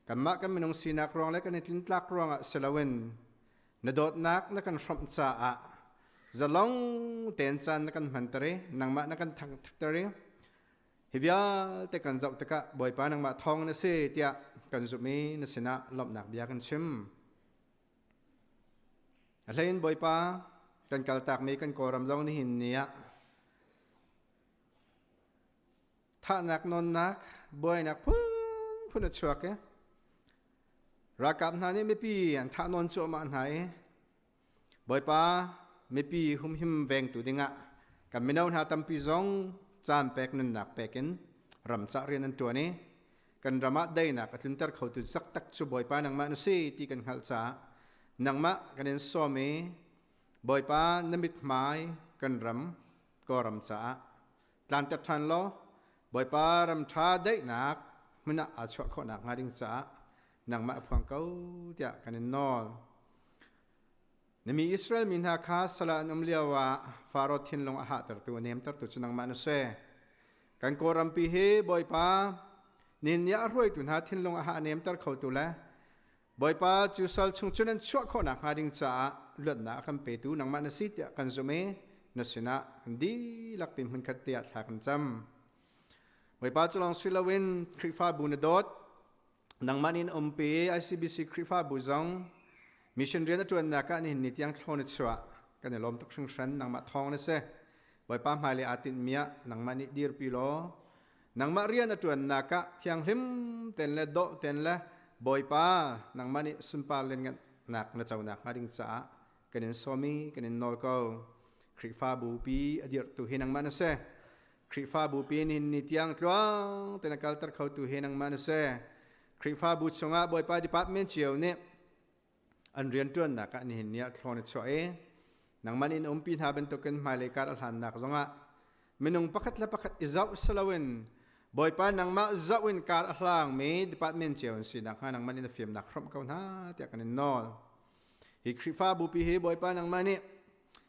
kanmah kan minung sinak ruang le kan i tlintlak ruangah si loin na dawtnak na kan hrawmh caah zalong tein caan na kan hmanter i nangmah na kan thangṭhatter i hi vialte kan zoh tikah Bawipa nangmah thawng na si tiah kan zumh i na sinah lawmhnak bia kan chim. A hlein Bawipa kan kaltakmi kan Kawlram zong nihin ni ah thahnak nawnnak buainak phunphun a chuak i ralkap hna nih mipi an thah nawn cuahmah hna i Bawipa mipi humhim vengtu dingah kan mino hna tampi zong caan pek nunnak pek in ram cah rian an ṭuan i kan ram ah daihnak a tlunter khotu taktak cu Bawipa nangmah na si ti kan hngalh caah nangmah kan in sawm i Bawipa na mithmai kan ram Kawlram caah tlanter ṭhan law Bawipa ram ṭha daihnak hmun ah aa chuah khawh nakhnga ding caah nangmah a phuang ko tiah kan in nawl. Na mi Israel mi hna kha sal ah an um lioah Faro thinlung a hahtertu a nemtertu cu nangmah na si. Kan Kawlrampi hi Bawipa nin nih a hruaitu hna thinlung a hah a nemter khotu le Bawipa cu sal chung cun an chuah khawh nakhnga ding caah luatnak a kan petu nangmah na si tiah kan zumh i na sinah kan dihlak pin hmunkhat te ah thla kan cam. Bawipa cu lawng si loin Khrihfabu na dawt, nangmah nih na umpi ICBC Khrihfabu zong mission rian a ṭuannak ah nihin ni tiang thlawn na chuah. Kan i lawm tuk hringhran nangmah thawng na si. Bawipa hmailei aa tinhmi ah nangmah nih dirpi law Nangmah rian a ṭuannak ah thianghlim tein le dawh tein le Bawipa nangmah nih sunpar lianngannak na co nakhnga ding caah kan in sawm i kan in nawl ko. Khrihfabu pi a dirhtu hi nangmah na si. Khrihfabu pi nihin ni tiang tluang tein a kalter khotu hi nangmah na si. Khrihfabu chungah Bawipa department cio nih an rianṭuannak ah nihin ni ah thlawn a chuah i nangmah nih na umpi hna bantukin hmailei kar a hlannak zongah minung pakhat le pakhat i zoh si loin Bawipa nangmah zoh in kar a hlangmi department cio an si nakhnga nangmah nih na fimnak hrawmh ko hna tiah kan in nawl. Hi Khrihfabu pi hi Bawipa nangmah nih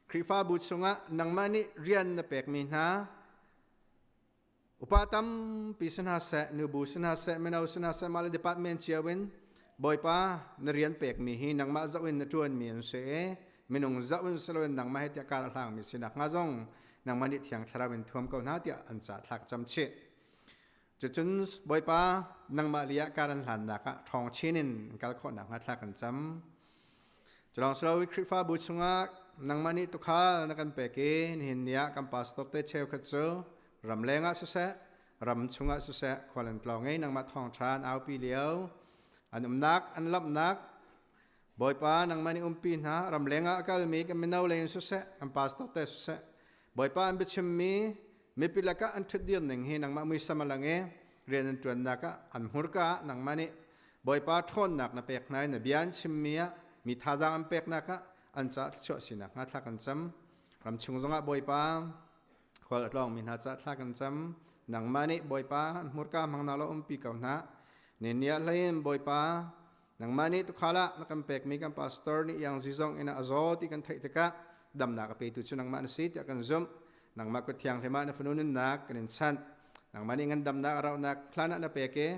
Khrihfabu chungah nangmah nih rian na pekmi hna Upa tampi si hna seh, nubu si hna seh, mino si hna seh, mah le department cio in Bawipa na rian pekmi hi nangmah zoh in na ṭuanmi an si i minung zoh in si loin nangmah he tiah kar a hlangmi si nakhnga zong nangmah nih Thiang Thlarau in thuam ko hna tiah an ca thlak cam chih. Cucun Bawipa nangmah li ah kar an hlannak ah ṭhawng chin in an kal khawh nakhnga thla kan cam. Culawng silo Khrihfabu chungah nangmah nih tukhal na kan pek i nihin ni ah kan pastor te cheukhat cu ramleng ah siseh ram chungah siseh khual an tlawng i nangmah thawngṭha an aupi lio an umnak an lamhnak Bawipa nangmah nih umpi hna ramleng ah a kalmi kan mino lei in siseh kan pastor te siseh Bawipa an biachimmi mipi lakah an ṭhutdir ning hi nangmah muisam a lang i rian an ṭuannak ah an hmurka ah nangmah nih Bawipa ṭhawnnak na pek hna i na bia an chimmi ah mi thazaang an peknak ah an caah thluachuah sinak hnga thla kan cam. Ram chung zongah Bawipa khual a tlawngmi hna caah thla kan cam. Nangmah nih Bawipa an hmurka hmang na lo umpi ko hna. Ni ah hlei in Bawipa nangmah nih tukhal ah na kan pekmi kan pastor nih iang zizong in a zaw ti kan theih tikah damnak a petu cu nangmah na si tiah kan zumh. Nangmah kut thianghlim ah na fanu nunnak kan in chanh. Nangmah nih ngandamnak a rauhnak hlan ah na pek i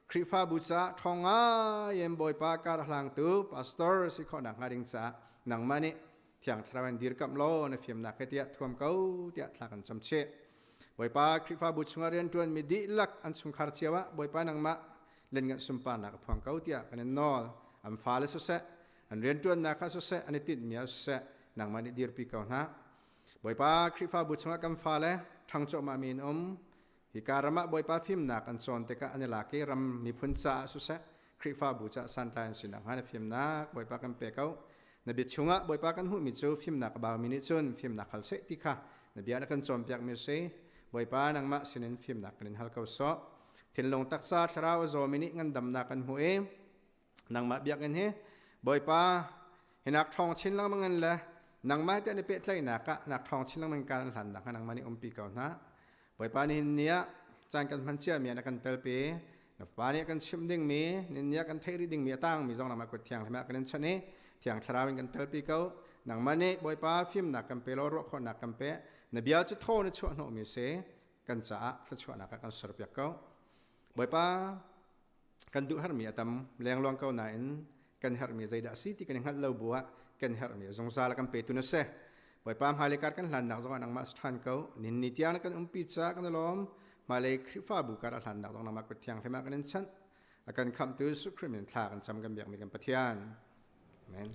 Khrihfabu caah ṭhawng ngai in Bawipa kar a hlangtu pastor si khawh nakhnga ding caah nangmah nih Thiang Thlarau in dirkamh law na fimnak he tiah thuam ko tiah thla kan cam chih. Bawipa Khrihfabu chungah rianṭuanmi dihlak an chungkhar cio ah Bawipa nangmah lenngan sunparnak a phuang ko tiah kan in nawl. An fale siseh, an rianṭuannak ah siseh, an i tinhmi ah siseh, nangmah nih dirpi ko hna. Bawipa Khrihfabu chungah kan fale ṭhang cuahmahmi in um. Hika ram ah Bawipa fimnak an cawn tikah an i lak i ram miphun caah siseh, Khrihfabu caah santlai an si nakhnga na fimnak Bawipa kan pe ko. Na bia chungah Bawipa kan hmuhmi cu fimnak a baumi nih cun fimnak hal seh ti kha na bia na kan cawnpiakmi a si. Bawipa nangmah sinin fimnak kan in hal ko sawh. Thinlung taksa thlarau a zawmi nih ngandamnak kan hmuh i nangmah biakinn hi Bawipa Hinak ṭhawng chin lengmang in le nangmah te an i pehtlaihnak ah nak ṭhawng chin lengmang kar an hlan nakhnga nangmah nih umpi ko hna. Bawipa nihin ni ah caan kan hman ciami ah na kan telpi. Na Fapa nih a kan chimh dingmi, nihin ni ah kan theih rih dingmi a tangmi zong nangmah kut thianghlim ah kan in chanh i Thiang Thlarau in kan telpi ko. Nangmah nih Bawipa fimnak kan pe law ruah khawhnak kan pe. Na bia cu thaw na chuah hnawhmi si. Kan caah thluachuahnak ah kan serpiak ko. Bawipa kan duh herhmi a tam lengluang ko nain kan herhmi zeidah a si ti kan i hngalh lo bu ah kan herhmi zungzal a kan petu na si. Bawipa hmailei kar kan hlannak zongah nangmah si ṭhan ko. Ninni tiang na kan umpi caah kan i lawm. Hmailei Khrihfabu kar a hlannak zong nangmah kut thianghlim ah kan in chanh. A kan khamhtu Jesuh Khrih min thla kan cam kan biakmi kan Pathian. Amen.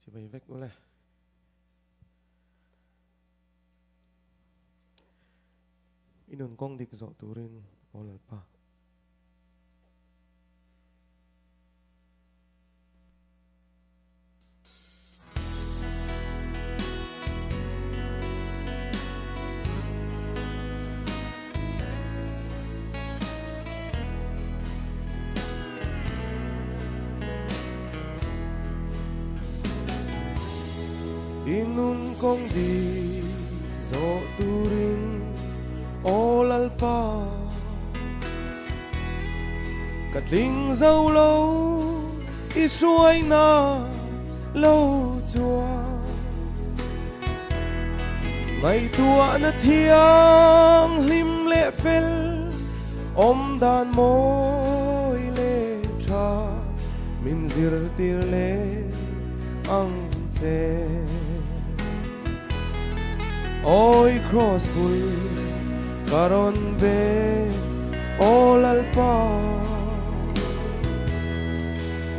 Chibai vek ule. Inun kong dik zawh turin aw Lalpa. Inun kong di zawh turin aw Lalpa ka tling zo lo i hruai na lo chuan ngaihtuah na thiang hlim le fel om dan mawi le tha min zirtir le ang che Oi cross bul karon be o Lalpa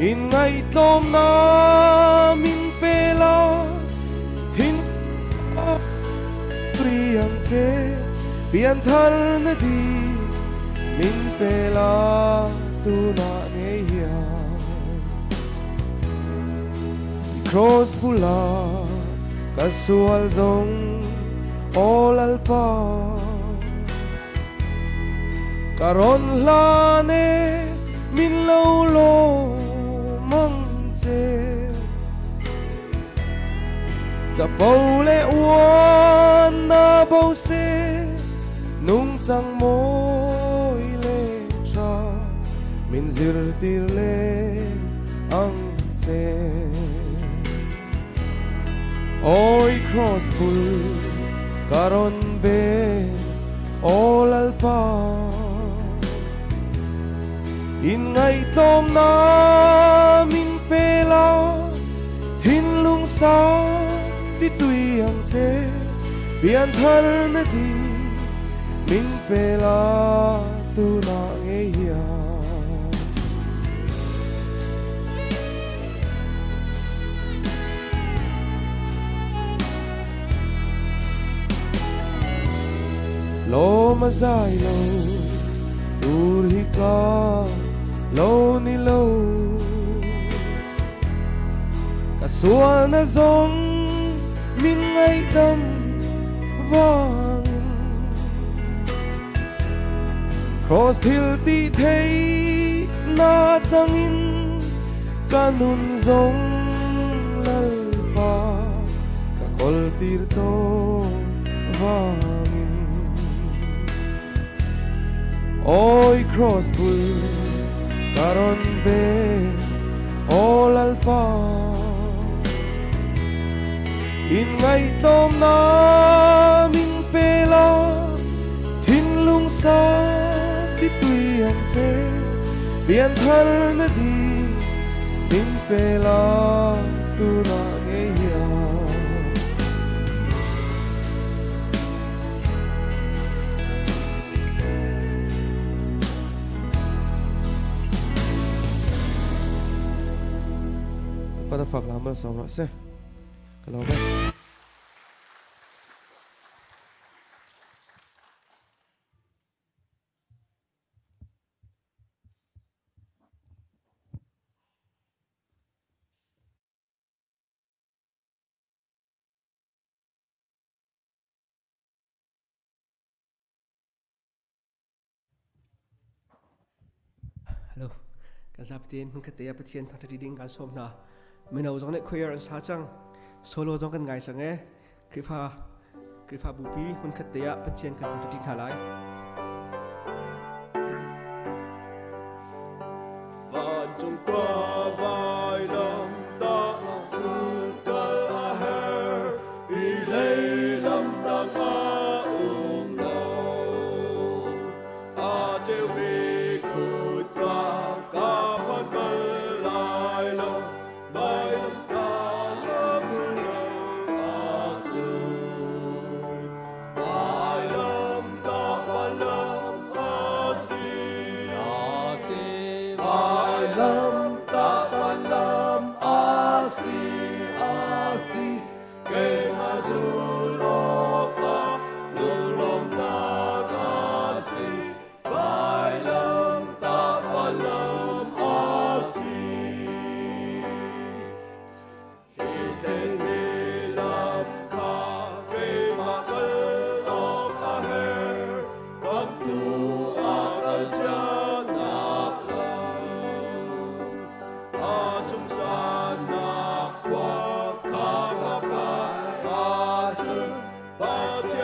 in ngaihtlawm na min pe la thin priang che pian thar na di min pe la tu na ngei hian cross bula ka sual zong o Lalpa ka ron hlan e min lo lo mang che chapo le uan na bo se nung chang moi le tha min zir tir le ang che Oi cross bul karon be o Lalpa in ngaihtlawm na min pe la thinlung sa ti tui ang che pian thar na di min pe la tu na ngei hian Lo ma zai lo tur hi ka lo ni lo ka sual na zong min ngaihdam vangin Cross thil ti thei na changin ka nun zong Lalpa ka kol tir to vangin Oi cross bul karon be o Lalpa in ngaihtlawm na min pe la thinlung sa ti tui ang che pian thar na di min pe la tu na ngei hian Pana fak la mal sawm rawh se. Ka lawm e. Hello. Kan zapi hmun khat te ah Pathian thangṭhat ding kan sawm hna. Mino zong nih choir an sa cang. Solo zong kan ngai cang e. Khrihfa Khrihfa bupi hmun khat te ah Pathian kan thangṭhat hna lai. Vancung khua vailam tah kal a her i lei lam tang a um lo. A ceumi kutka ka phan bal lai lo, vailam ta lam zul lo a zul. Vailam ta van lam a si. Vailam ta.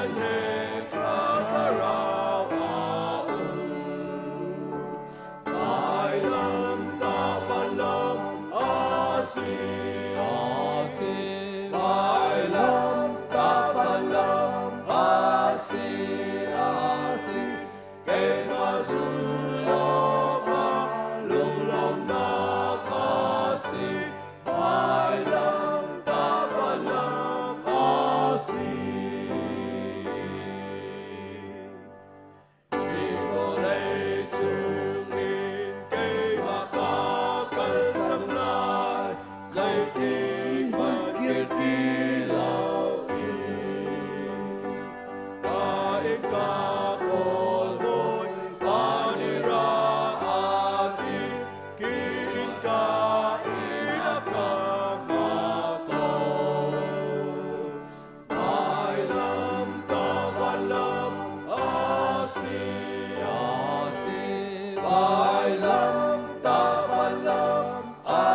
Pathian he ka thlarau aa um. Vailamtah vanlam a si. Vailamtah vanlam a si, a si. Keimah zulh awkah lunglawmhnak a si. Vailamtah vanlam a si. Hi vawlei cungin keimah ka kal cang lai, zeitihmanh kir ti loin. Ka innka kawl Bawipa nih ra a ti, ki innka in a ka hngak ko. Vailamtah vanlam a si, a si. Vailamtah vanlam a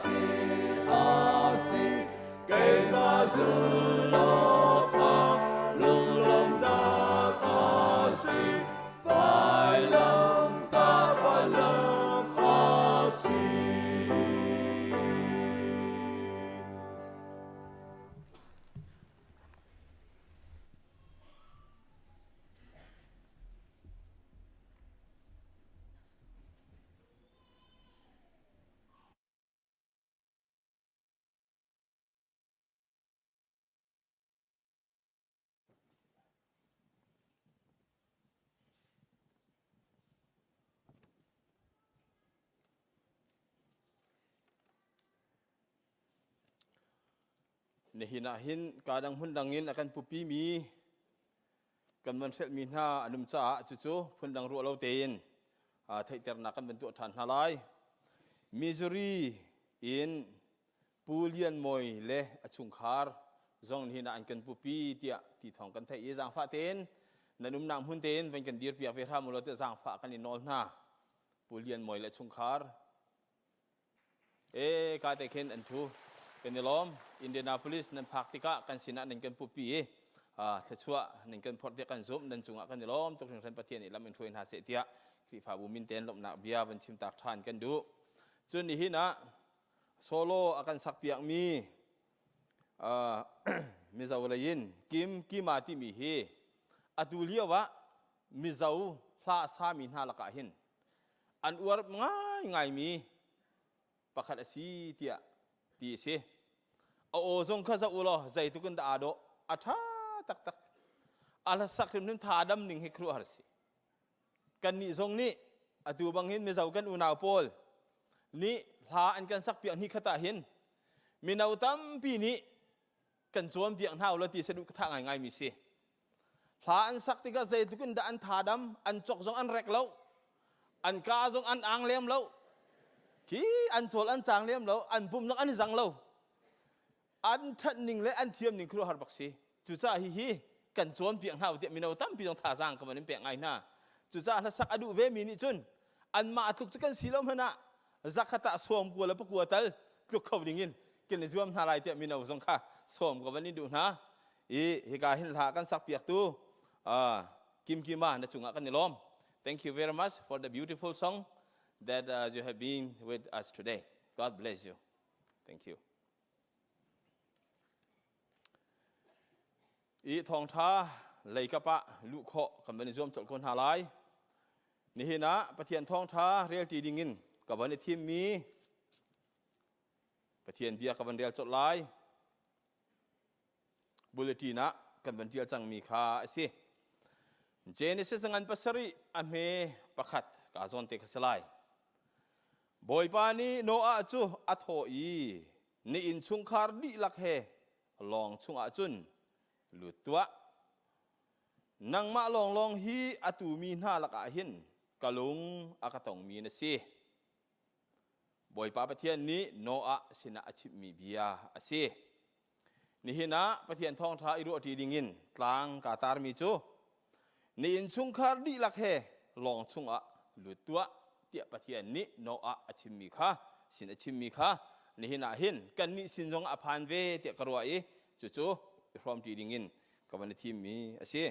si, a si. Keimah zulh awkah lunglawmhnak a si. Vailamtah vanlam a si. Nihin ah hin kaa dang hmun dang in a kan pupimi kan van hrelhmi hna an um caah cucu phundang ruah lo tein theihternak kan van tuah ṭhan hna lai. Missouri in Pu Lian Mawi le a chungkhar zong nihin ah an kan pupi tiah ti thawng kan theih i zaangfah tein nan umnak hmun tein van kan dirpiak ve hram u law tiah zaangfah kan i nawl hna. Pu Lian Mawi le a chungkhar E ka te khin an thu kan i lawm. Indianapolis nan phak tikah kan sinah nan kan pupi i thluachuah nan kan phorh tiah kan zumh nan cungah kan i lawm tuk hringhran Pathian nih lam in hruai hna seh tiah Khrihfabu min tein lawmhnak bia van chim tak ṭhan kan duh. Cun nihin ah solo a kan sakpiakmi Mizo lei in Kim Kima timi hi atu lio ah Mizo hla sami hna lakah hin an uar ngaingaimi pakhat a si tiah ti a si. A aw zong kha zoh u law zeitluk in dah aa dawh. A ṭha taktak. A hlasak hrimhrim tha dam ning hi khuaruahhar a si. Kannih zong nih atu bang hin Mizo kan unau pawl nih hla an kan sakpiak hni khat ah hin mino tampi nih kan cawnpiak hna u law ti saduh ka thah ngaingaimi si. Hla an sak tikah zeitluk in dah an thadam, an cok zong an rek lo, an ka zong an ang lem lo, khi an cawl an cang lem lo, an pum zong an i zang lo. An ṭhat ning le an thiam ning khuaruahhar bak si. Cucaah hihi kan cawnpiak hna u tiah mino tampi zong thazaang ka van in pek ngai hna. Cucaah hlasak a duh vemi nih cun anmah tluk cu kan si lo hmanh ah zakhat ah sawm kua le pakua tal tluk kho ding in kan i zuam hna lai tiah mino zong kha sawm ka van in duh hna. I hika hin hla kan sak piaktu Kim Kima na cungah kan i lawm. Thank you very much for the beautiful song that you have been with us today. God bless you. Thank you. I thawngtha leikap ah luh khawh kan van i zuam colh ko hna lai. Nihin ah Pathian thawngtha relti dingin ka van i thimmi Pathian bia ka van rel colh lai. Bulletin ah kan van tial cangmi kha a si. Genesis ngan pasarih a hme pakhat ka zawn te kha si lai. Bawipa nih Noah cu a thawh i na innchungkhar dihlak he lawng chungah cun lut tuah. Nangmah lawnglawng hi a tumi hna lakah hin ka lung a ka tongmi na si. Bawipa Pathian nih Noah sinah a chimhmi bia a si. Nihin ah Pathian thawngṭha i ruahṭi dingin tlang kaa tarmi cu na innchungkhar dihlak he lawng chungah lut tuah tiah Pathian nih Noah a chimmi kha sin a chimmi kha nihin ah hin kannih sin zong a phan ve tiah ka ruah i cucu i hrawmṭi dingin ka van i thimmi a si.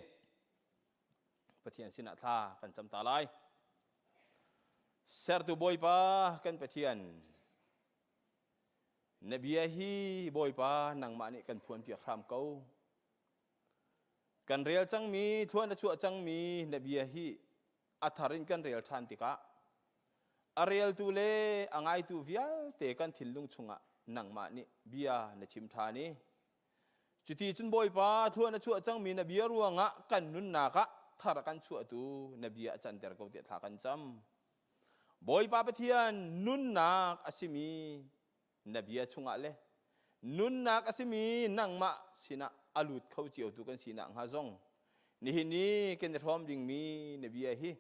Pathian sinah thla kan cam ta lai. Sertu Bawipa kan Pathian, na bia hi Bawipa nangmah nih kan phuanpiak hram ko. Kan rel cangmi, thluan a chuah cangmi na bia hi a thar in kan rel ṭhan tikah a reltu le a ngaitu vialte kan thinlung chungah nangmah nih bia na chim ṭhan i cuti cun Bawipa thluan a chuah cangmi na bia ruangah kan nunnak ah thar a kan chuahtu na bia a canter ko tiah thla kan cam. Bawipa Pathian nunnak a simi na bia chungah le nunnak a simi nangmah sinah a lut kho ciotu kan sinak hnga zong nihin ni kan i hrawm dingmi na bia hi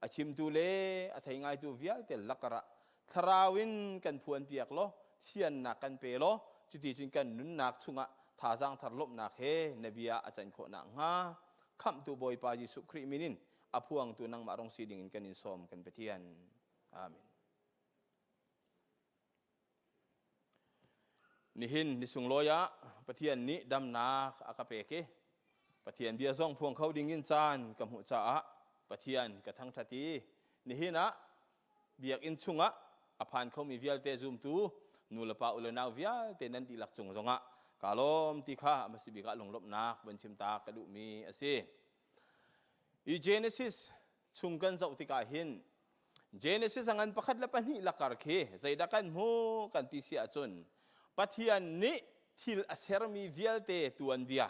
a chimtu le a thei ngaitu vialte lakar ah thlarau in kan phuan piak law fiannak kan pe law cuti cun kan nunnak chungah thazaang thar lawmhnak he na bia a can khawh nak hnga khamhtu Bawipa Jesuh Khrih min in a phuangtu nangmah rong si ding in kan in sawm kan Pathian. Amen. Nihin ni sunglawi ah Pathian nih damnak a ka pek i Pathian bia zong phuang kho ding in caan ka hmuh caah Pathian ka thangṭhat i nihin ah biakinn chungah a phan khomi vialte zumtu nu le pa u le nau vialte nan dihlak cung zongah kaa lawm ti kha a hmasa bik ah lunglawmhnak van chim ta ka duhmi a si. I Genesis chung kan zoh tikah hin Genesis a ngan pakhat le pahnih lakar khi zeidah kan hmu kan ti si ahcun Pathian nih thil a sermi vialte tuanbia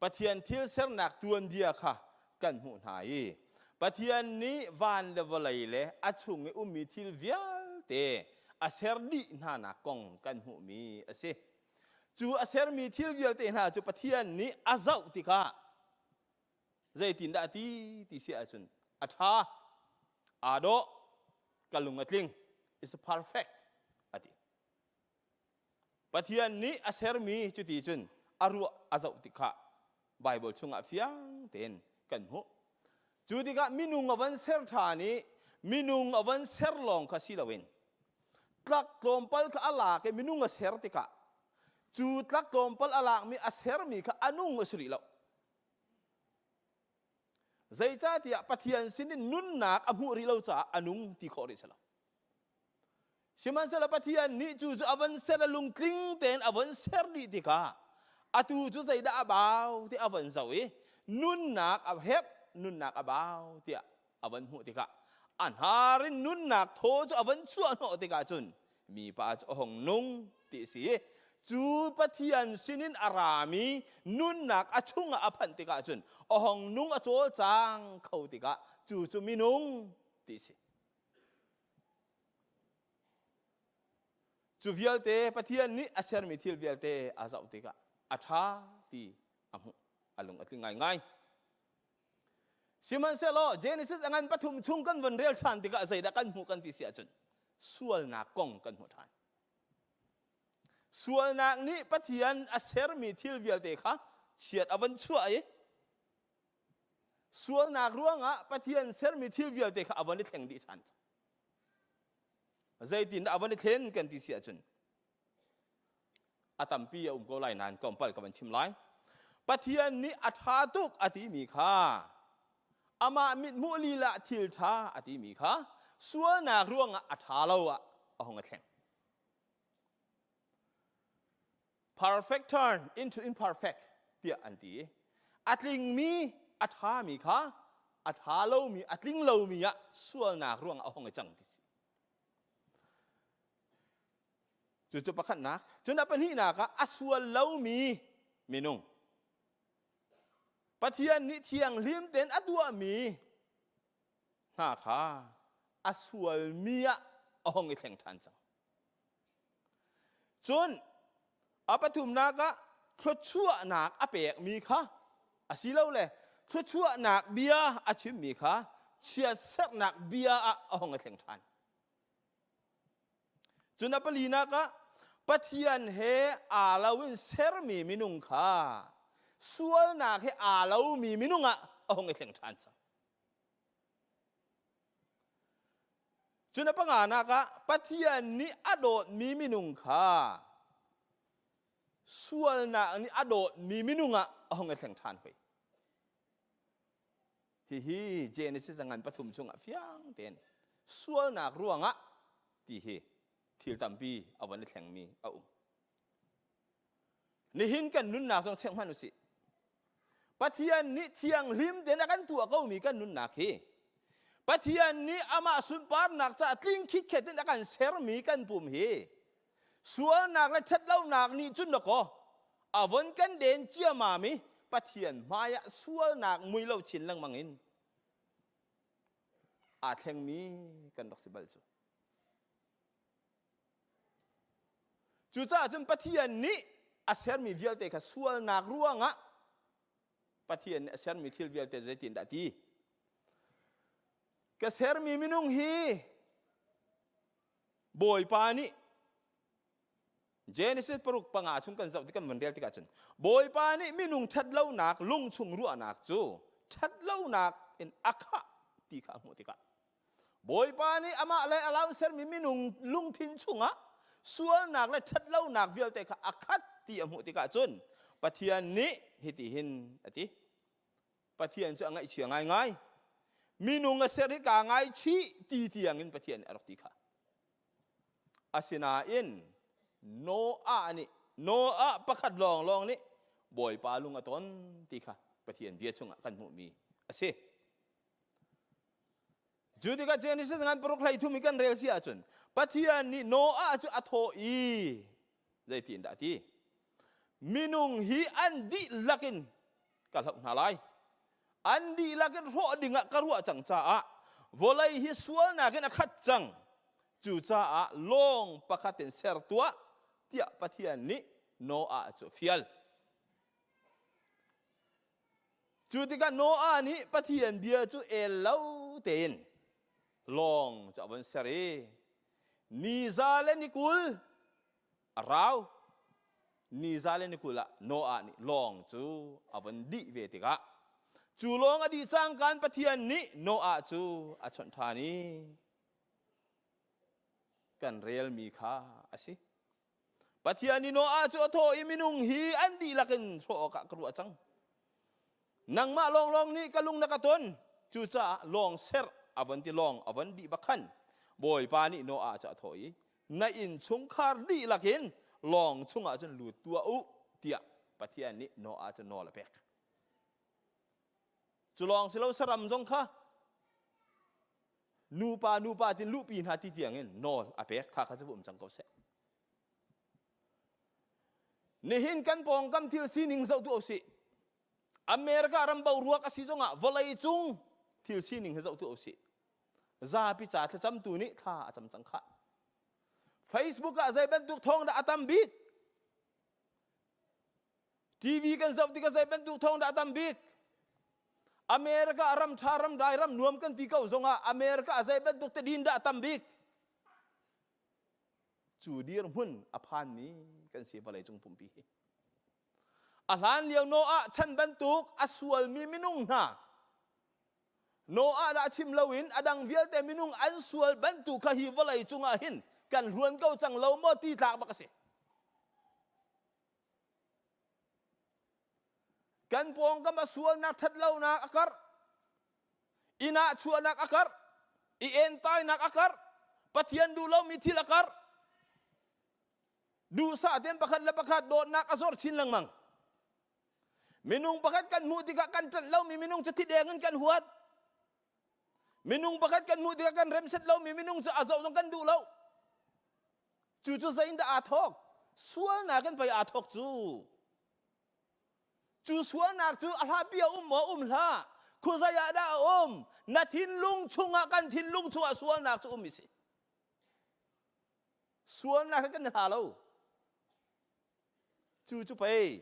Pathian thil sernak tuanbia kha kan hmuh hna i Pathian nih van le vawlei le a chung i ummi thil vialte a ser dih hnanak kong kan hmuhmi a si. Cu a sermi thil vialte hna cu Pathian nih a zoh tikah Zeitindah a ti ti si ahcun a ṭha, aa dawh, ka lung a tling, it's perfect a ti. Pathian nih a sermi cuti cun a ruah a zoh tik kha Bible chungah fiang tein kan hmuh. Cu tikah minung a van ser ṭhan i minung a van ser lawng kha si loin tlak tlawmpal kha a lak i minung a ser tikah cu tlak tlawmpal a lakmi a sermi kha a nung a si rih lo. Zeicahtiah Pathian sinin nunnak a hmuh rih lo caah a nung ti khawh rih si lo. Sihmanhsehlaw Pathian nih cu cu a von ser a lungtling tein a von ser dih tikah atu cu zeidah a bau ti a von zoh i nunnak a herh nunnak a bau tiah a von hmuh tikah a hnar in nunnak thaw cu a von chuah hnawh tikah cun mipa cu a hung nung ti si cu Pathian sinin a rami nunnak a chungah a phanh tikah cun a hung nung a cawlcang kho tikah cu cu minung ti si cu vialte Pathian nih a sermi thil vialte a zoh tikah a ṭha ti a hmuh a lung a tling ngaingai Sihmanhsehlaw Genesis a ngan pathum chung kan von rel ṭhan tikah zeidah kan hmuh kan ti si ahcun sualnak kong kan hmuh ṭhan. Sualnak nih Pathian a sermi thil vialte kha chiat a von chuah i sualnak ruangah Pathian sermi thil vialte kha a von i thleng dih ṭhan. Zeitindah a von i thlen kan ti si ahcun a tampi a um ko lai nain tlawmpal ka van chim lai Pathian nih a ṭha tuk a timi kha amah mithmuh lila thil ṭha a timi kha sualnak ruangah a ṭha lo ah a hung a thleng perfect turn into imperfect tiah an ti a tlingmi a ṭhami kha a ṭha lomi a tling lomi ah sualnak ruangah a hung i cang ti si Cucu pakhatnak. Cun a pahnihnak ah a sual lomi minung. Pathian nih thianghlim tein a tuahmi hna kha a sualmi ah a hung i thleng ṭhan cang. Cun a pathumnak ah thluachuahnak a pekmi kha asilole thluachuahnak bia a chimmi kha chiatserhnak bia ah a hung i thleng ṭhan. Cun a palinak ah Pathian he aa lo in sermi minung kha sualnak he aa lomi minung ah a hung i thleng ṭhan cang. Cun a panganak ah Pathian nih a dawtmi minung kha. Sualnak nih a dawtmi minung ah a hung i thleng ṭhan hoi. Hihi Genesis ngan pathum chungah fiang tein sualnak ruangah ti hi thil tampi a von i thlengmi a um. Nihin kan nunnak zong check hmanh usih. Pathian nih thianghlim tein a kan tuah komi kan nunnak hi Pathian nih amah sunparnak caah tling khitkhet in a kan sermi kan pum hi sualnak le ṭhatlonak nih cun dakaw a von kan den ciamam i Pathian hmaiah sualnak mui lo chin lengmang in aa thlengmi kan rak si bal cu. Cucaah cun Pathian nih a sermi vialte kha sualnak ruangah Pathian nih a sermi thil vialte zeitindah ti? Ka sermi minung hi Bawipa nih Genesis paruk panga chung kan zoh ti kan van rel tikah cun Bawipa nih minung ṭhatlonak lungchung ruahnak cu ṭhatlonak in a khah ti kha a hmuh tikah Bawipa nih amah le a lau sermi minung lungthin chungah sualnak le ṭhatlonak vialte kha a khat ti a hmuh tikah cun Pathian nih hitihin a ti Pathian cu a ngaihchia ngaingai. Minung a ser hi kaa ngaichih ti tiangin Pathian nih a rak ti kha. Asinain Noah nih Noah pakhat lawnglawng nih Bawipa lung a ton ti kha Pathian bia chungah kan hmuhmi a si. Cu tikah Genesis ngan paruk hlei thum i kan rel si ahcun Pathian nih Noah cu a thawh i zeitin dah a ti? Minung hi an dihlak in ka hloh hna lai. An dihlak in hrawh dingah ka ruah cang caah vawlei hi sualnak in a khat cang. Cucaah lawng pakhat in ser tuah tiah Pathian nih Noah cu a fial. Cu tikah Noah nih Pathian bia cu el lo tein lawng cu a von ser i ni za le ni 20 a rau. Ni za le ni 20 ah Noah nih lawng cu a von dih ve tikah cu lawng a dih cangkaan Pathian nih Noah cu a chawnh ṭhan i kan relmi kha a si. Pathian nih Noah cu a thawh i minung hi an dihlak in hrawh awkah ka ruah cang. Nangmah lawnglawng nih ka lung na ka ton. Cucaah lawng serh a von ti lawng a von dih bak khan Bawipa nih Noah cu a thawh i na innchungkhar dihlak in lawng chungah cun lut tuah u tiah Pathian nih Noah cu nawl a pek. Cu lawng si lo saram zong kha nupa nupa tin luhpi hna ti tiangin nawl a pek kha kha cu um cang ko seh nihin kan pawngkam thil sining zoh tu usih America ram boruak a si zongah vawlei cung thil sining hi zoh tu usih zapi ca thlacamtu nih thla a cam cang khah Facebook ah zei bantuk thawng dah a tam bik TV kan zoh tikah zei bantuk thawng dah a tam bik? America ram ṭha ram dai ram nuam kan ti ko zongah America ah zei bantuk tadin dah a tam bik? Cu dirhmun a phanmi kan si vawlei cung pumpi hi. A hlan lio Noah chan bantuk a sualmi minung hna Noah dah chim loin a dang vialte minung an sual bantuk kha hi vawlei cungah hin kan hluan ko cang lo maw ti tlak bak a si. Kan pawngkam a sualnak ṭhatlonak a karh. Inn ah chuahnak a karh. I entainak a karh. Pathian duh lomi thil a karh. Duhsah tein pakhat le pakhat dawtnak a zor chin lengmang. Minung pakhat kan hmuh tikah kan ṭanh lomi minung cu thideng in kan huat. Minung pakhat kan hmuh tikah kan remset lomi minung cu a zoh zong kan duh lo. Cu cu zeiindah aa thawk? Sualnak in pei aa thawk cu. Cu sualnak cu a hlapi a um maw um hlah? Khuazei ah dah a um? Na thinlung chungah kan thinlung chungah sualnak cu um i si. Sualnak hi kan i hla lo. Cu cu pei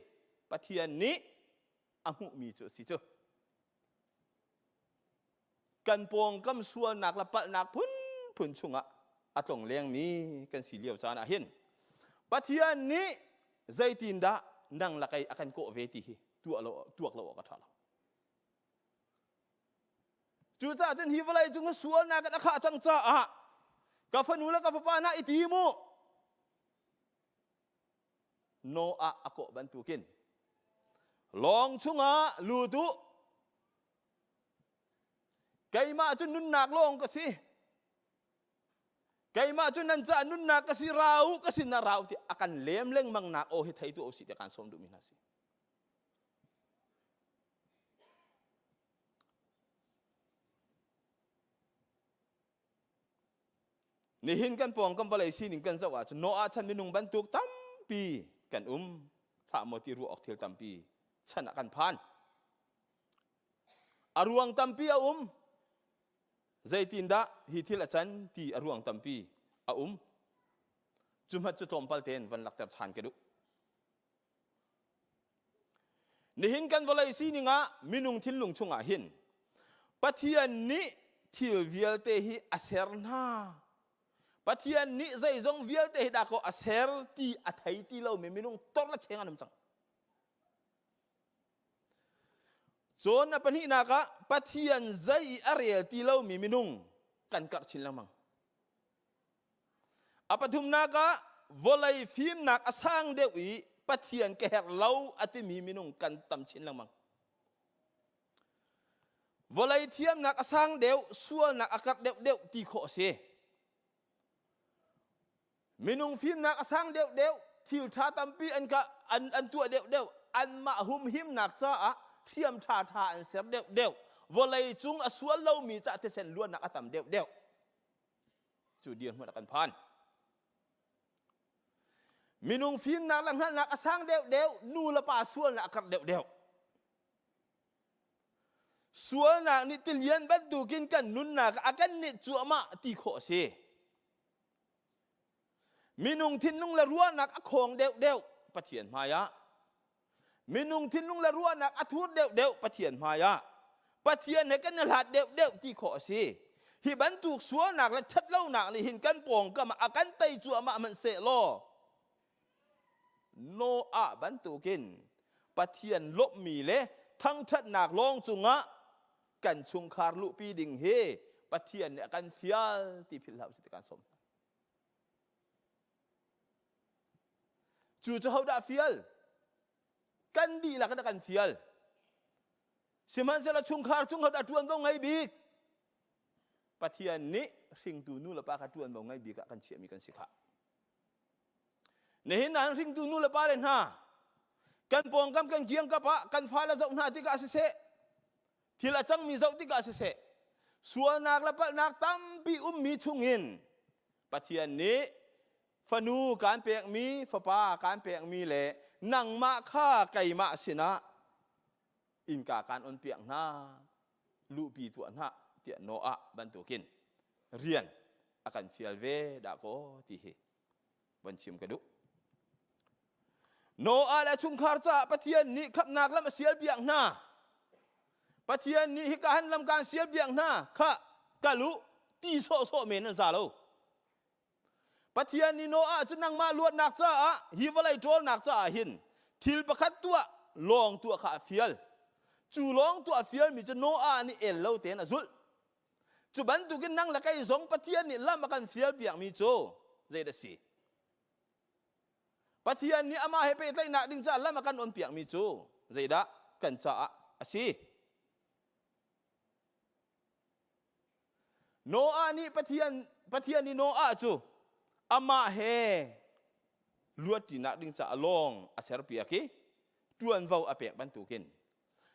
Pathian nih a hmuhmi cu a si cu. Kan pawngkam sualnak le palhnak phunphun chungah a tlong lengmi kan si lio caan ah hin Pathian nih zeitindah nang le kei a kan kawh ve ti hi tuah lo tuak lo awk a ṭha lo. Cucaah cun hi vawlei cung hi sualnak in a khah cang caah ka fanu le ka fapa hna i tim u. Noah a kawh bantukin lawng chungah lut u keimah cu nunnak lawng ka si keimah cu nan caah nunnak ka si ra u ka sin ah ra u ti a kan lem lengmang nak aw hi thei tu usih tiah kan sawm duhmi hna si. Nihin kan pawngkam vawlei sining kan zoh ahcun Noah chan minung bantuk tampi kan um hlah maw ti ruah awk thil tampi chan ah kan phan. A ruang tampi a um. Zeitindah hi thil a can ti a ruang tampi a um. Cu hmat cu tlawmpal tein van lakter ṭhan ka duh. Nihin kan vawlei sining ah minung thinlung chungah hin Pathian nih thil vialte hi a ser hna. Pathian nih zeizong vialte hi dakaw a ser ti a thei ti lomi minung tor le cheng an um cang. Cun a pahnihnak ah Pathian zei i a rel ti lomi minung kan karh chin lengmang. A pathumnak ah vawlei fimnak a sang deuh i Pathian ka herh lo a timi minung kan tam chin lengmang. Vawlei thiamnak a sang deuh, sualnak a karh deuh deuh ti khawh a si. Minung fimnak a sang deuh deuh, thil ṭha tampi an, ka, an, an tuah deuh deuh, anmah humhimnak caah hriam ṭha ṭha an ser deuh deuh, vawlei cung a sual lomi cah thisen luannak a tam deuh deuh. Cu dirhmun a kan phan. Minung fimnak le hngalhnak a sang deuh deuh, nu le pa sualnak a karh deuh deuh. Sualnak nih tilian bantukin kan nunnak a kan nih cuahmah ti khawh a si. Minung thinlung le ruahnak a khawng deuhdeuh Pathian hmaiah. Minung thinlung le ruahnak a thur deuhdeuh Pathian hmaiah. Pathian he kan i hlat deuhdeuh ti khawh a si. Hi bantuk sualnak le ṭhatlonak nih hin kan pawngkam ah a kan tei cuahmah hmanh seh law Noah bantukin Pathian lawmhmi le thangṭhatnak lawng cungah kan chungkhar luhpi ding hi Pathian nih a kan fial ti philh hlah usih ti kan sawm hna. Cu cu hodah fial? Kan dihlak in a kan fial. Sihmanhsehlaw chungkhar chung hodah ṭuanvo ngei bik? Pathian nih hringtu nu le pa kha ṭuanvo ngei bik ah kan chiahmi kan si khah. Nihin ah hringtu nu le pa le hna kan pawngkam kan kiangkap ah kan fale zoh hna tikah siseh thil a cangmi zoh tikah siseh sualnak le palhnak tampi ummi chungin Pathian nih fanu kaan pekmi fapa kaan pekmi le nangmah kha keimah sinah innka kaan on piak hna luhpi tuah hna tiah Noah bantukin rian a kan fial ve dah kaw ti hi van chim ka duh. Noah le chungkhar caah Pathian nih khamhnak lam a sial biak hna. Pathian nih hika han lam kaan sial biak hna kha kal u ti sawhsawh men an za lo. Pathian nih Noah cu nangmah luatnak caah hi vawlei ṭawlnak caah hin thil pakhat tuah lawng tuah kha a fial. Cu lawng tuah a fialmi cu Noah nih el lo tein a zulh. Cu bantukin nang le kei zong Pathian nih lam a kan fial piakmi cu zeidah a si? Pathian nih amah he pehtlaihnak ding caah lam a kan on piakmi cu zeidah kan caah a si? Noah nih Pathian Pathian nih Noah cu amah he luatṭinak ding caah lawng a serpiak i ṭuanvo a pek bantukin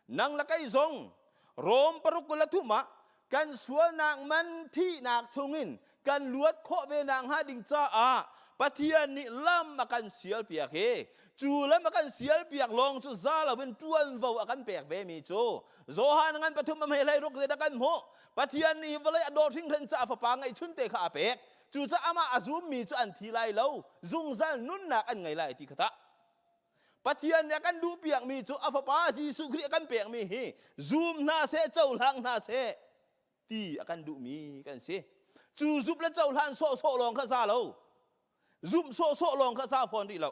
nang le kei zong Rom 23 ah kan sualnak man thihnak chungin kan luat khawh ve nak hnga ding caah Pathian nih lam a kan sialpiak i cu lam a kan sialpiak lawng cu za loin ṭuanvo a kan pek ve mi cu Johan ngan pathum a hme hlei ruk zeidah kan hmuh Pathian nih vawlei a dawt hringhran caah fapa ngeihchun te kha a pek cucaah amah a zummi cu an thi lai lo zungzal nunnak an ngei lai ti kha tah Pathian nih a kan duhpiakmi cu a fapa Jesuh Khrih a kan pekmi hi zum hna seh cohlang hna seh ti a kan duhmi kan si. Cu zumh le cohlan sawhsawh lawng kha za lo. Zumh sawhsawh lawng kha za fawn rih lo.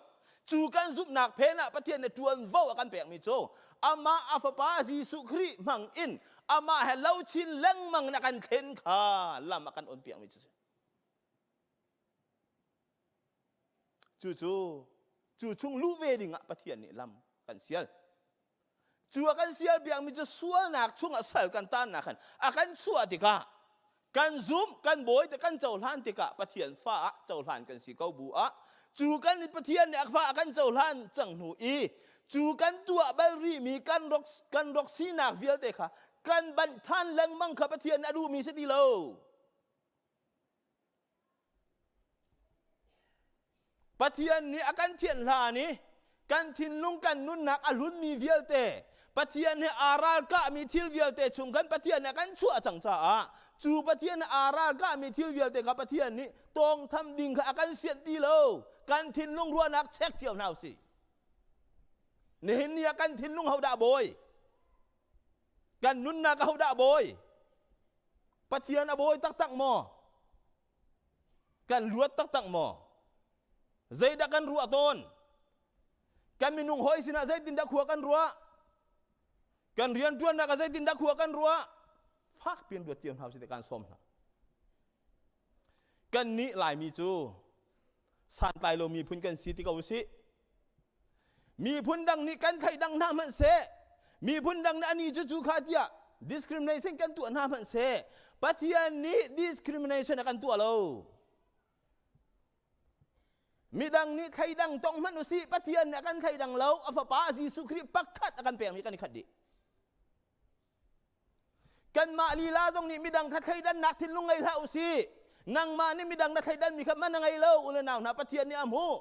Cu kan zumhnak phen ah Pathian nih ṭuanvo a kan pekmi cu amah a fapa Jesuh Khrih hmang in amah he lo chin lengmang in a kan thlen kha lam a kan on piakmi cu si. Cucu Cu chung luh ve ding ah Pathian nih lam kan sial. Cu a kan sial biakmi cu sualnak chungah sal kan tannak khan a kan chuah tikah kan zumh kan bawi te kan cohlan tikah Pathian fa ah cohlan kan si ko bu ah cu kan Pathian nih a fa a kan cohlan cang hnu i cu kan tuah bal rihmi kan rok kan rok sinak vialte kha kan banh ṭhan lengmang kha Pathian nih a duhmi si ti lo. Pathian nih a kan thianh hlan i kan thinlung kan nunnak a hlunmi vialte Pathian he aa ralkahmi thil vialte chung khan Pathian nih a kan chuah cang caah cu Pathian he aa ralkahmi thil vialte kha Pathian nih tawngtham ding kha a kan sianh ti lo. Kan thinlung ruahnak check cio hna usih. Nihin ni ah kan thinlung hodah bawi? Kan nunnak hodah bawi? Pathian a bawi taktak maw? Kan luat taktak maw? Zeidah kan ruah tawn? Kan minung hawi sinah zeitindah khua kan ruah? Kan rianṭuannak ah zeitindah khua kan ruah? Fak piin ruat cio hna usih kan sawm hna. Kan nih Laimi cu santlai lo miphun kan si ti ko usih. Miphun dang nih kan thei dang hna hmanh seh, miphun dang nih ani cu cu kha tiah discrimination kan tuah hna hmanh seh, Pathian nih discrimination a kan tuah lo. Midang nih thleidang tong hmanh usih, Pathian nih a kan thleidang lo, a fapa Jesuh Khrih pakhat a kan pekmi kan i khat dih. Kanmah lila zong nih midang kha thleidannak thinlung ngei hlah usih. Nangmah nih midang na thleidanmi kha man a ngei lo u le nau hna Pathian nih a hmuh.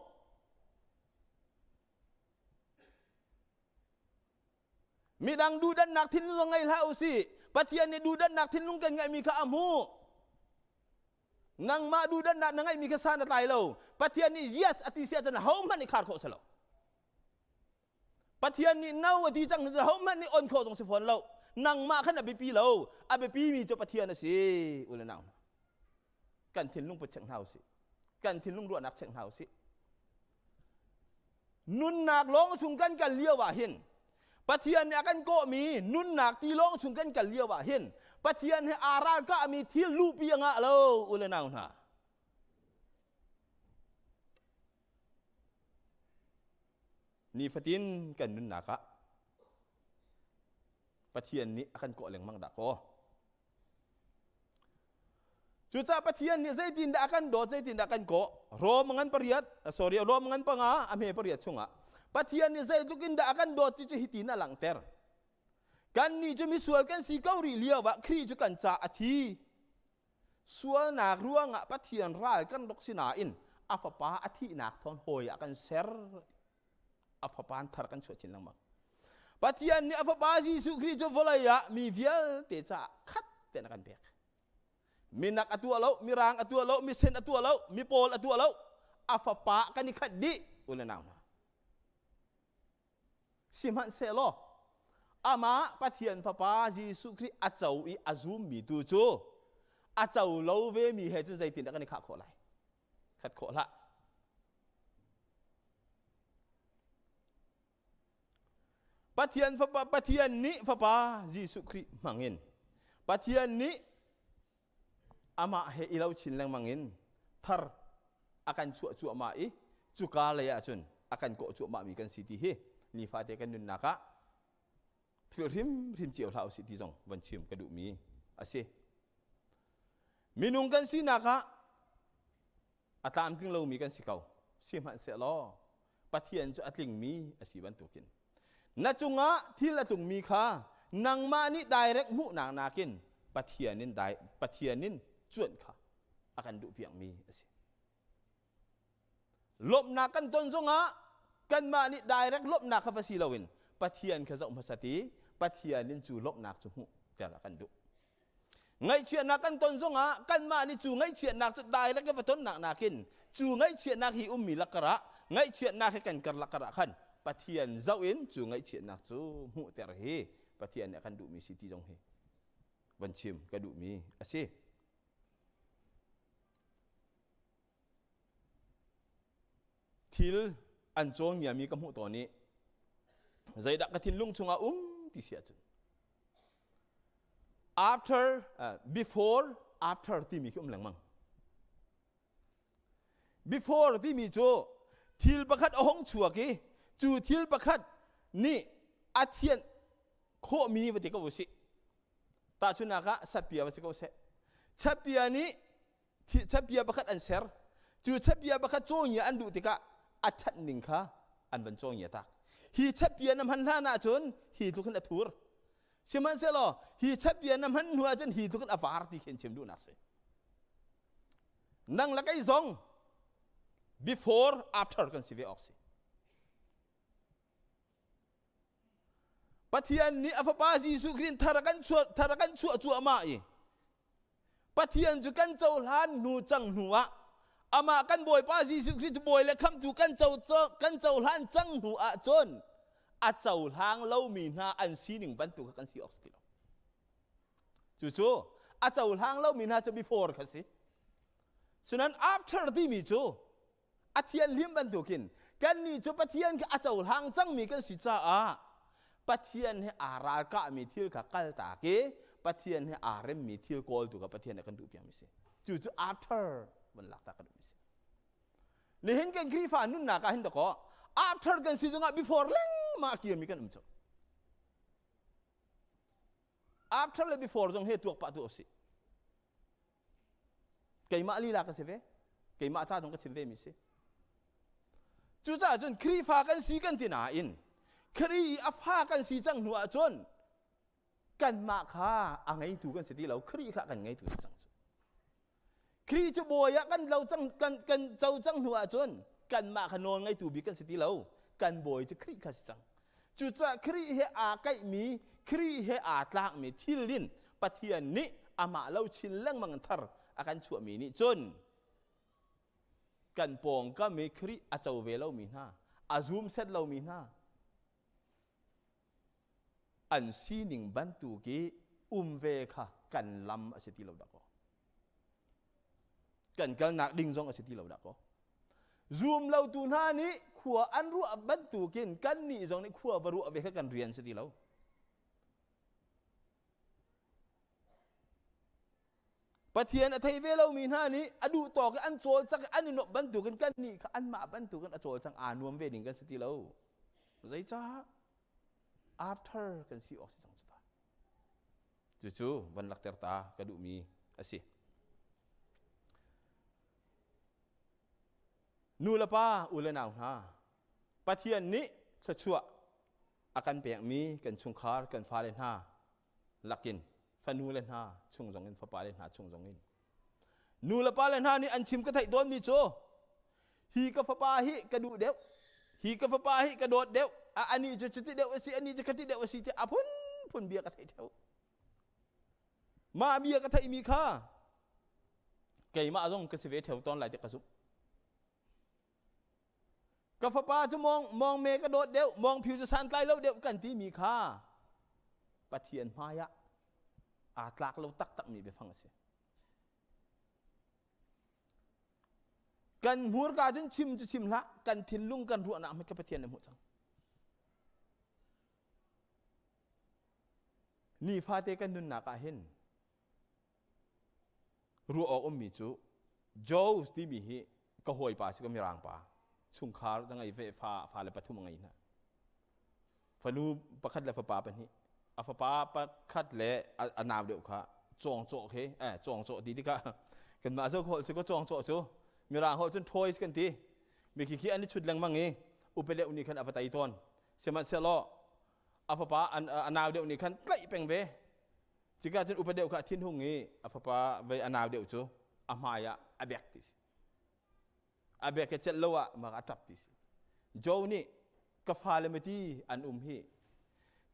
Midang duhdannak thinlung zong ngei hlah usih. Pathian nih duhdannak thinlung kan ngeihmi kha a hmuh. Nangmah duhdannak na ngeihmi kha san a tlai lo. Pathian nih yes a ti si ahcun ahohmanh nih khar khawh si lo. Pathian nih no a ti cang cu hohmanh nih on khawh zong si fawn lo. Nangmah khan a biapi lo. A biapi mi cu Pathian a si. U le nau hna. Kan thinlung put chek hna usih. Kan thinlung ruahnak chek hna usih. Nunnak lawng chung kan kal lio ah hin Pathian nih a kan kawhmi nunnak ti lawng chung kan kal lio ah hin Pathian he aa ralkahmi thil luhpi a ngah lo u le nau hna. Nifatin kan nunnak ah Pathian nih a kan kawh lengmang dah kaw. Cucaah Pathian nih zeitindah a kan dawt, zeitindah a kan kawh? Rom ngan pariat, sorry, Rom ngan panga, a hme pariat chungah Pathian nih zeitluk in dah a kan dawt ti cu hitin a langhter. Kannih cu misual kan si ko rih lio ah Khrih cu kan ca a thi. Sualnak ruangah Pathian ral kan rak si nain a fapa a thihnak thawng hawi ah kan ser. A fapa thar kan chuah chin lengmang. Pathian nih a fapa Jesuh Khrih cu vawlei ah mi vialte caah khat tein a kan pek. Minak a tuah lo, mirang a tuah lo, misen a tuah lo, mipawl a tuah lo. A fapa kan i khat dih u le nau hna. Sihmanhsehlaw amah Pathian Fapa Jesuh Khrih a co i a zummi tu cu a co lo vemi he cun zeitindah kan i khah khawh lai? Khat khawh hlah. Pathian Fapa Pathian nih Fapa Jesuh Khrih hmangin Pathian nih amah he i lo chin lengmang in thar a kan chuah cuahmah i cuka lei ahcun a kan kawh cuahmah mi kan si ti hi nifate kan nunnak ah philh hrimhrim cio hlah usih ti zong van chim ka duhmi a si. Minung kan sinak ah a tlamtling lomi kan si ko. Sihmanhsehlaw Pathian cu a tlingmi a si bantukin na cungah thil a tlungmi kha nangmah nih direct hmuhnak nakin Pathian in Pathian in cuanh kha a kan duhpiakmi a si. Lawmhnak kan ton zongah kanmah nih direct lawmhnak kha va si loin Pathian kha zoh hmasat i Pathian in cu lawmhnak cu hmuhter a kan duh. Ngaihchiatnak kan ton zongah kanmah nih cu ngaihchiatnak cu direct va tonnak nakin cu ngaihchiatnak hi ummi lakar ah ngaihchiatnak he kan karlak ah khan Pathian zoh in cu ngaihchiatnak cu hmuhter hi Pathian nih a kan duhmi si ti zong hi van chim ka duhmi a si. Thil an cawn ngiami ka hmuh tawn i zeidah ka thinlung chungah um ti si ahcun after uh, before after timi khi um lengmang before timi cu Thil pakhat a hong chuak i cu thil pakhat nih a thianh khawhmi va ti ko usih. Tahchunhnak ah satpia va si ko seh. Chatpia nih chatpia pakhat an ser. Cu chatpia pakhat cawngia an duh tikah a ṭhat ning kha an van cawngia tak. Hi chatpia na hman hlan ahcun hi tluk hin a thur. Sihmanhsehlaw hi chatpia na hman hnu ahcun hi tluk in a var ti khi an chim duhnak si. Nang le kei zong before after kan si ve awk si. Pathian nih a fapa Jesuh Khrih thar a kan chuah thar a kan chuah cuahmah i Pathian cu kan cohlan hnu cang hnu ah amah kan Bawipa Jesuh Khrih cu bawi le khamhtu kan co kan cohlan cang hnu ah cun a cohlang lomi hna an sining bantuk kha kan si awk si ti lo. Cucu a cohlang lomi hna cu before kha si. Sunan after timi cu a thianhlim bantukin kannih cu Pathian kha a cohlang cangmi kan si caah Pathian he aa ralkahmi thil kha kaltak i Pathian he aa remmi thil kawltu kha Pathian nih a kan duhpiakmi si. Cucu after van lak ta ka duhmi si. Nihin kan Khrihfa nunnak ah hin dakaw after kan si zongah before lengmang a kirmi kan um cu. After le before zong he tuak pah tu si. Keimah lila ka si ve. Keimah ca zong ka chim ve mi si. Cucaah cun Khrihfa kan si kan ti nain Khrih i a fa kan si cang hnu ahcun kanmah kha a ngeitu kan si ti lo. Khrih kha kan ngeitu si cang cu. Khrih cu bawi ah kan lo cang kan kan co cang hnu ahcun kanmah kha nawl ngeitu bik kan si ti lo. Kan bawi cu Khrih kha si cang. Cucaah Khrih he aa kaihmi, Khrih he aa tlakmi thil in Pathian nih amah lo chin lengmang in thar a kan chuahmi nih cun kan pawngkam i Khrih a co ve lomi hna, a zum set lomi hna, an sining bantuk i um ve kha kan lam a si ti lo dah kaw. Kan kalnak ding zong a si ti lo dah kaw. Zum lotu hna nih khua an ruah bantukin kannih zong nih khua va ruah ve kha kan rian si ti lo. Pathian a thei ve lomi hna nih a duh tawk i an cawlcang i an i nuamh bantukin kannih kha anmah bantukin a cawlcang aa nuam ve ding kan si ti lo. Zeicah? After kan si awk si cang cu ta. Cucu van lakter ta ka duhmi a si. Nu le pa, u le nau hna, Pathian nih thluachuah a kan pekmi kan chungkhar, kan fale hna lakin fanu le hna chung zongin fapa le hna chung zongin nu le pa le hna nih an chim ka theih tawnmi cu hi ka fapa hi ka duh deuh hi ka fapa hi ka dawt deuh a ani cu cuti deuh a si ani cu khati deuh a si ti a phunphun bia ka theih theo mah bia ka theihmi kha keimah zong ka si ve theo tawn lai ti ka zumh Ka fapa cu mawng, mawng me ka dawt deuh, mawng phiu cu santlai lo deuh kan timi kha Pathian hmai ah aa tlak lo taktakmi biafang a si. Kan hmurka cun chim cu chim hlah, kan thinlung kan ruahnak hmanh kha Pathian nih hmuh cang. Nifate kan nunnak ah hin ruah awk ummi cu Joe timi hi ka hawipa si ka mirang pa chungkhar ka ngei ve fa fale pathum a ngei hna fanu pakhat le fapa pahnih a fapa pakhat le a nau deuh kha cawng cawh khi eh cawng cawh ti tikah kanmah zo khol si ko cawng cawh cu mirang holh cun toys kan ti mi khi khi an i chut lengmang i upe deuh nih khan a va tai tawn sihmanhsehlaw a fapa a nau deuh nih khan tlaih peng ve Cuka cun upa deuh kha a thinhung i a fapa vei a nau deuh cu a hmai ah a bek ti si. A bek i celh lo ah mak a ṭap ti si. Joe nih ka fale mati an um hi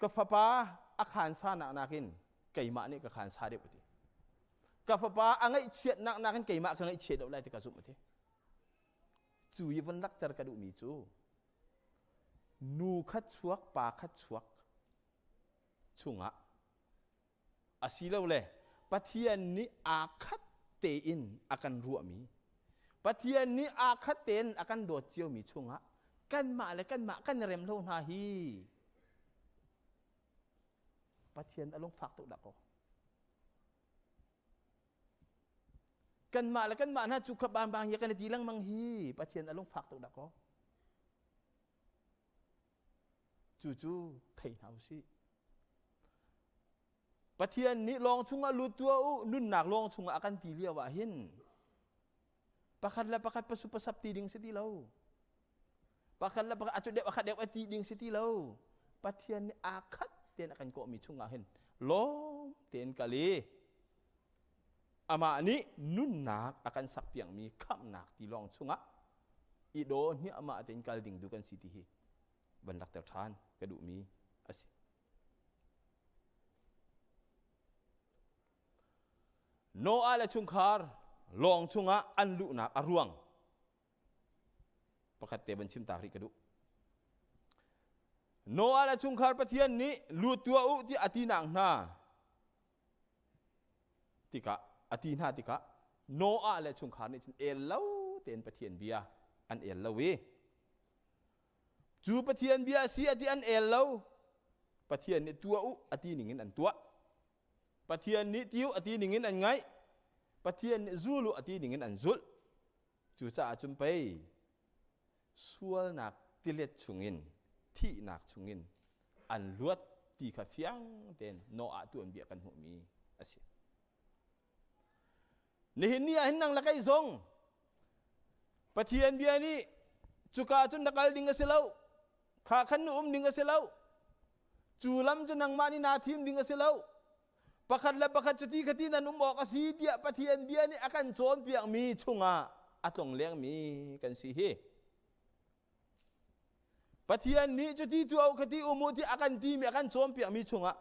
ka fapa a khansa nak nakin keimah nih ka khansa deuh ti. Ka fapa a ngaihchiatnak nakin keimah ka ngaihchia deuh lai ti ka zumh ti. Cu i von lakter ka duhmi cu nu khat chuak pa khat chuak chungah asilole Pathian nih aa khat tein a kan ruahmi Pathian nih aa khat tein a kan dawt ciomi chungah kanmah le kanmah kan i rem lo hna hi Pathian a lungfak tuk dah kaw kanmah le kanmah hna cu kha bang bang hi kan i ti lengmang hi Pathian a lungfak tuk dah kaw. Cucu thei hna usih. Pathian nih lawng chungah lut tuah u, nunnak lawng chungah a kan ti lio ah hin pakhat le pakhat pasu pasap ti ding si ti lo. Pakhat le pakhat a cu deuh a khat deuh a ti ding si ti lo. Pathian nih aa khat tein a kan kawhmi chungah hin lawm tein kal i amah nih nunnak a kan sak piakmi khamhnak tilawng chungah i daw hniahmah tein kal ding du kan si ti hi van lakter ṭhan ka duhmi a si. Noah le chungkhar lawng chungah an luhnak a ruang pakhat te van chim ta rih ka duh. Noah le chungkhar Pathian nih lut tuah u ti a ti nak hna tikah a ti hna tikah Noah le chungkhar nih cun el lo tein Pathian bia an el lo i cu Pathian bia a si a ti an el lo Pathian nih tuah u a ti ning in an tuah Pathian nih tiu a ti ning in an ngaih Pathian nih zul u a ti ning in an zulh cucaah cun pei sualnak tilet chungin thihnak chungin an luat ti kha fiang tein Noah tuanbia kan hmuhmi a si. Nihin ni ah hin nang le kei zong Pathian bia nih cuka cun na kal ding a si lo kha khan na um ding a si lo cu lam cu nangmah nih naa thim ding a si lo pakhat le pakhat cuti khati nan um awk a si tiah Pathian bia nih a kan cawnpiakmi chungah a tlong lengmi kan si hi. Pathian nih cuti tu au khati um u ti a kan timi a kan cawnpiakmi chungah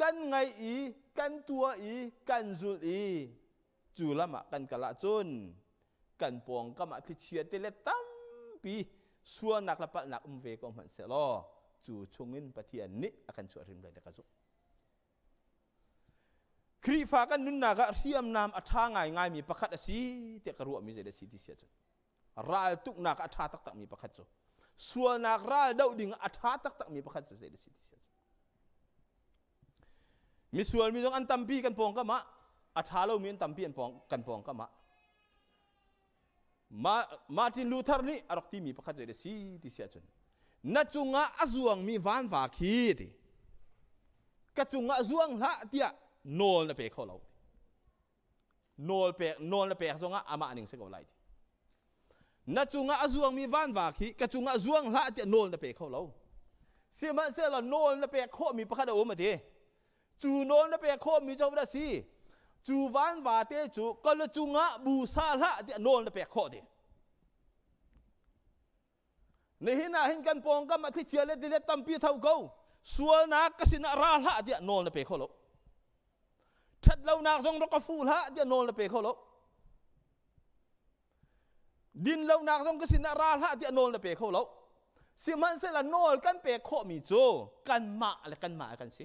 kan ngaih i kan tuah i kan zulh i cu lam ah kan kal ahcun kan pawngkam ah thlichia te le tampi sualnak le palhnak um ve ko hmanh sehlaw cu chungin Pathian nih a kan chuah hrim lai ka zumh. Khrihfa kan nunnak ah hriamnam a ṭha ngaingaimi pakhat a si tiah ka ruahmi zei a si ti si ahcun ral tuknak a ṭha taktakmi pakhat cu sualnak ral doh ding a ṭha taktakmi pakhat cu zei a si ti si ahcun misual mi zong an tampi kan pawngkam ah a ṭha lomi an tampi an pawng kan pawngkam ah Martin Luther nih a rak timi pakhat zei a si ti si ahcun na cungah a zuangmi vanva khi ti ka cungah zuang hlah tiah nawl na pe kho lo nawl pek nawl na pek zongah amah ning si ko lai ti na cungah a zuangmi vanva khi ka cungah zuang hlah tiah nawl na pe kho lo sihmanhsehlaw nawl na pek khawhmi pakhat a um a ti Cu nawl na pek khawhmi cu dah si? Cu vanva te cu ka lu cungah bu sa hlah tiah nawl na pek khawh ti. Nihin ah hin kan pawngkam ah thlichia le tilet tampi tho ko. Sualnak ka sinah ra hlah tiah nawl na pe kho lo. Ṭhatlonak zong rak ka fuh hlah tiah nawl na pe kho lo. Dinlonak zong ka sinah ra hlah tiah nawl na pe kho lo. Sihmanhsehlaw nawl kan pek khawhmi cu kanmah le kanmah kan si.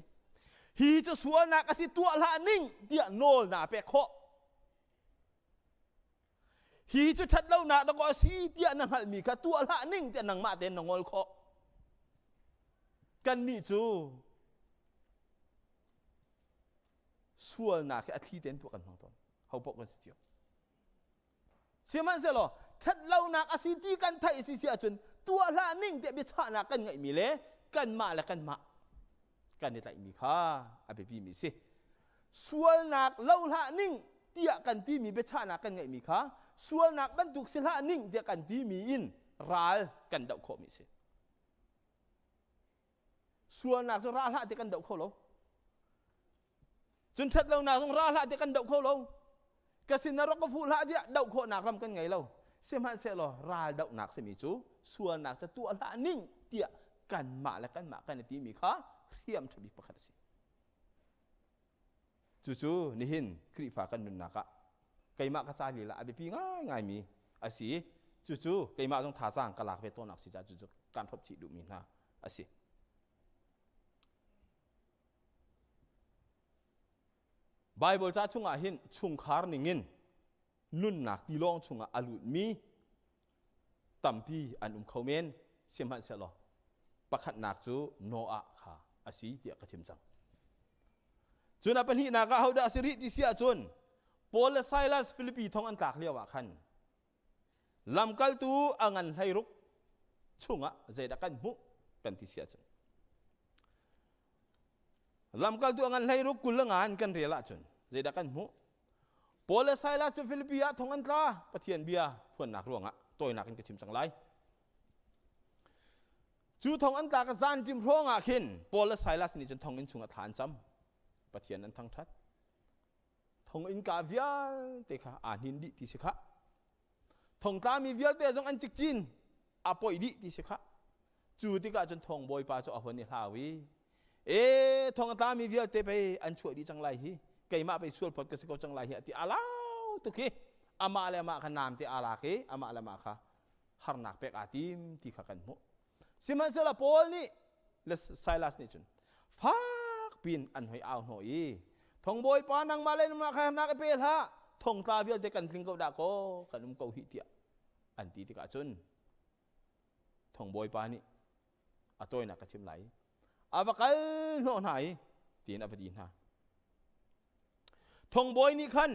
Hi cu sualnak a si tuah hlah ning tiah nawl na pek khawh. Hi cu ṭhatlonak dakaw a si tiah na hngalhmi kha tuah hlah ning tiah nangmah tein na ngol khawh. Kannih cu sualnak hi a thli tein tuah kan hmang tawn. Ho paoh kan si cio. Sihmanhsehlaw ṭhatlonak a si ti kan theih si si ahcun tuah hlah ning tiah biachahnak kan ngeihmi le kanmah le kanmah kan i tlaihmi kha a biapimi a si. Sualnak lo hlah ning tiah kan timi biachahnak kan ngeihmi kha sualnak bantuk si hlah ning tiah kan timi in ral kan doh khawhmi a si. Sualnak cu ra hlah ti kan doh kho lo. Cun ṭhatlonak zong ra hlah ti kan doh kho lo. Ka sin na rak ka fuh hlah tiah doh khawhnak ram kan ngei lo. Sihmanhsehlaw ral dohnak simi cu sualnak cu tuah hlah ning tiah kanmah le kanmah kan i timi kha hriam ṭha bik pakhat a si. Cucu nihin Khrihfa kan nunnak ah keimah ka ca lila a biapi ngaingaimi a si i cucu keimah zong thazaang ka lak ve tawnnak si caah cucu kaan hrawp chih duhmi hna a si. Bible ca chungah hin chungkhar ningin nunnak tilawng chungah a lutmi tampi an um kho men sihmanhsehlaw pakhatnak cu Noah kha a si tiah ka chim cang. Cun a pahnihnak ah hodah a si rih ti si ahcun Paul le Silas Filipi thong an tlak lio ah khan lamkaltu a ngan 16 chungah zeidah kan hmuh? kan ti si ahcun lamkaltu a ngan hlei ruk kul le ngan kan rel ahcun zeidah kan hmuh Paul le Silas cu Filipi ah thong an tla Pathian bia phuannak ruangah tawinak in ka chim cang lai cu thong an tla ka zan tim hrawng ah khin Paul le Silas nih cun thonginn chungah thla an cam Pathian an thangthat thonginn ka vialte kha aa hnin dih ti si kha thongtlami vialte zong an cikcin a poih dih ti si kha cu tikah cun thong bawipa cu a hun i hlau i e thong a tlami vialte pei an chuah dih cang lai hi keimah pei sual phot ka si ko cang lai hi ati alau tuk hi amah le amah kha nam te aa lak i amah le amah kha harnak pek aa tim ti kha kan hmuh sihmanhsehlaw Paul nih le Silas nih cun fak pin an hoi au hnawh i thongbawi pa nangmah le nangmah kha harnak i pe hlah thongtla vialte kan tling ko dah kaw kan um ko hih tiah an ti tikah cun thongbawi pa nih a tawinak ka chim lai a va kal hnawh hna i tiin a va ti hna thongbawi nih khan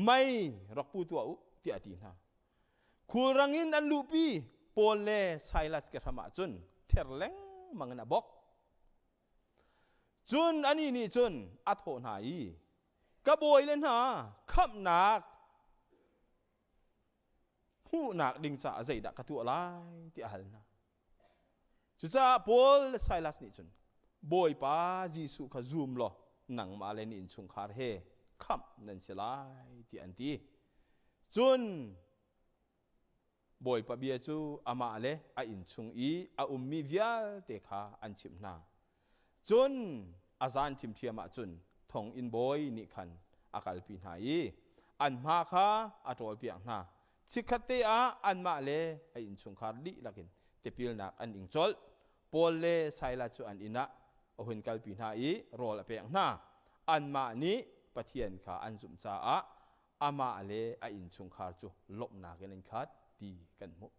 mei rak pu tuah u tiah a ti hna Khulrang in an luhpi Paul le Silas ke hram ah cun ther lengmang in a bok. Cun anih nih cun a thawh hna i, Ka bawi le hna, khamhnak hmuhnak ding caah zeidah ka tuah lai tiah a hal hna. Cucaah Paul le Silas nih cun Bawipa Jesuh kha zum law nangmah le na innchungkhar he khamh nan si lai tiah an ti. Cun Bawipa bia cu amah le a innchung i a ummi vialte kha an chimh hna. Cun a zan ṭhimṭhiam ah cun thonginn bawi nih khan a kalpi hna i an hma kha a ṭawlpiak hna. Chikkhatte ah anmah le a innchungkhar dihlak in tipilnak an ing colh. Paul le Silas cu an inn ah a hun kalpi hna i rawl a pek hna. Anmah nih Pathian kha an zumh caah amah le a innchungkhar cu lawmhnak in an khat ti kan hmuh.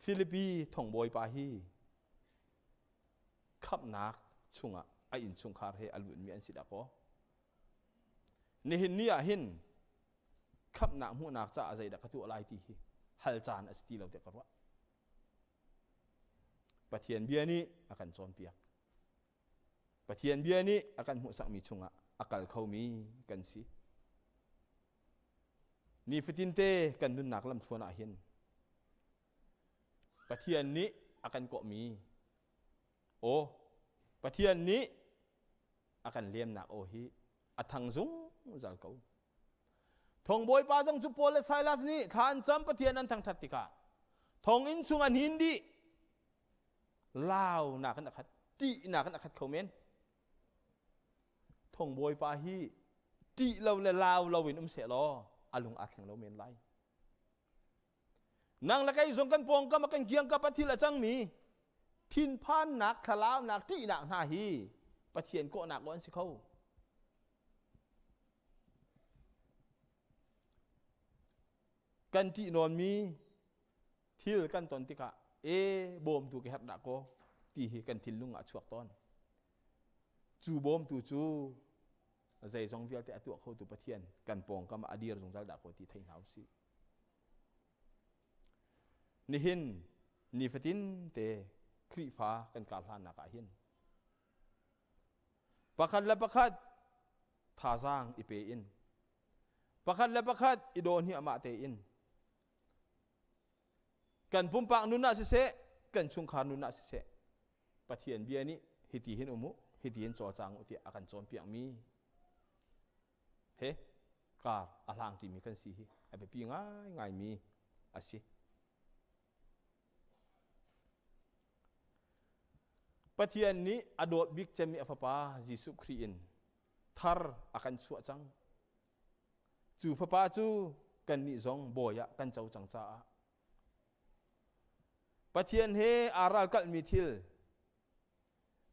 Filipi thongbawi pa hi khamhnak chungah a innchungkhar he a lutmi an si dah kaw nihin ni ah hin khamhnak hmuhnak caah zeidah ka tuah lai ti hi hal caan a si ti lo tiah ka ruah. Pathian bia nih a kan cawnpiak. Pathian bia nih a kan hmuhsakmi chungah a kal khomi kan si. Nifatinte kan nunnak lamthluan ah hin Pathian nih a kan kawhmi aw Pathian nih a kan lemnak aw hi a thang zungzal ko. Thongbawi pa zong cu Paul le Silas nih thla an cam Pathian an thangthat tikah thonginn chung an hin dih lau nak in a khat ṭihnak in a khat kho men thongbawi pa hi ṭih lo le lau lo in um seh law a lung aa thleng lo men lai nang le kei zong kan pawngkam a kan kiangkap a thil a cangmi thinphannak thlalaunak ṭihnak hna hi Pathian kawhnak aw an si kho kan ṭih nawnmi thil kan ton tikah e bawmtu ka herh dah kaw ti hi kan thinlung ah a chuak tawn cu bawmtu cu zeizong vialte a tuah khotu Pathian kan pawngkam ah a dir zungzal dah kaw ti thei hna usih nihin nifatin te Khrihfa kan kar hlannak ah hin pakhat le pakhat thazaang i pe in pakhat le pakhat i daw hniahmah tein kan pumpak nun ah siseh kan chungkhar nun ah siseh Pathian bia nih hiti hin um u hiti hin cawlcang u tiah a kan cawnpiak mi he kar a hlang timi kan si hi a biapi ngaingai mi a si. Pathian nih a dawt bik cemmi a fapa Jesuh Khrih in thar a kan chuah cang. Cu fapa cu kannih zong bawi ah kan co cang caah Pathian he aa ralkalhmi thil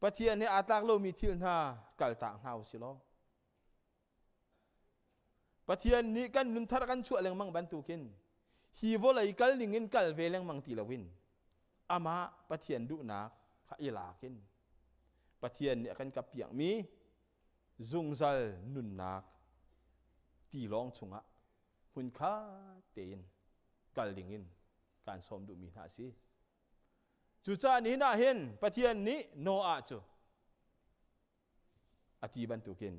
Pathian he aa tlak lomi thil hna kaltak hna u si law Pathian nih kan nunthar kan chuah lengmang bantukin hi vawlei kal ning in kal ve lengmang ti loin amah Pathian duhnak kha i lak in Pathian nih a kan kappiakmi zungzal nunnak tilawng chungah hmunkhat tein kal dingin kaan sawm duhmi hna a si. Cucaah nihin ah hin Pathian nih Noah cu a ti bantukin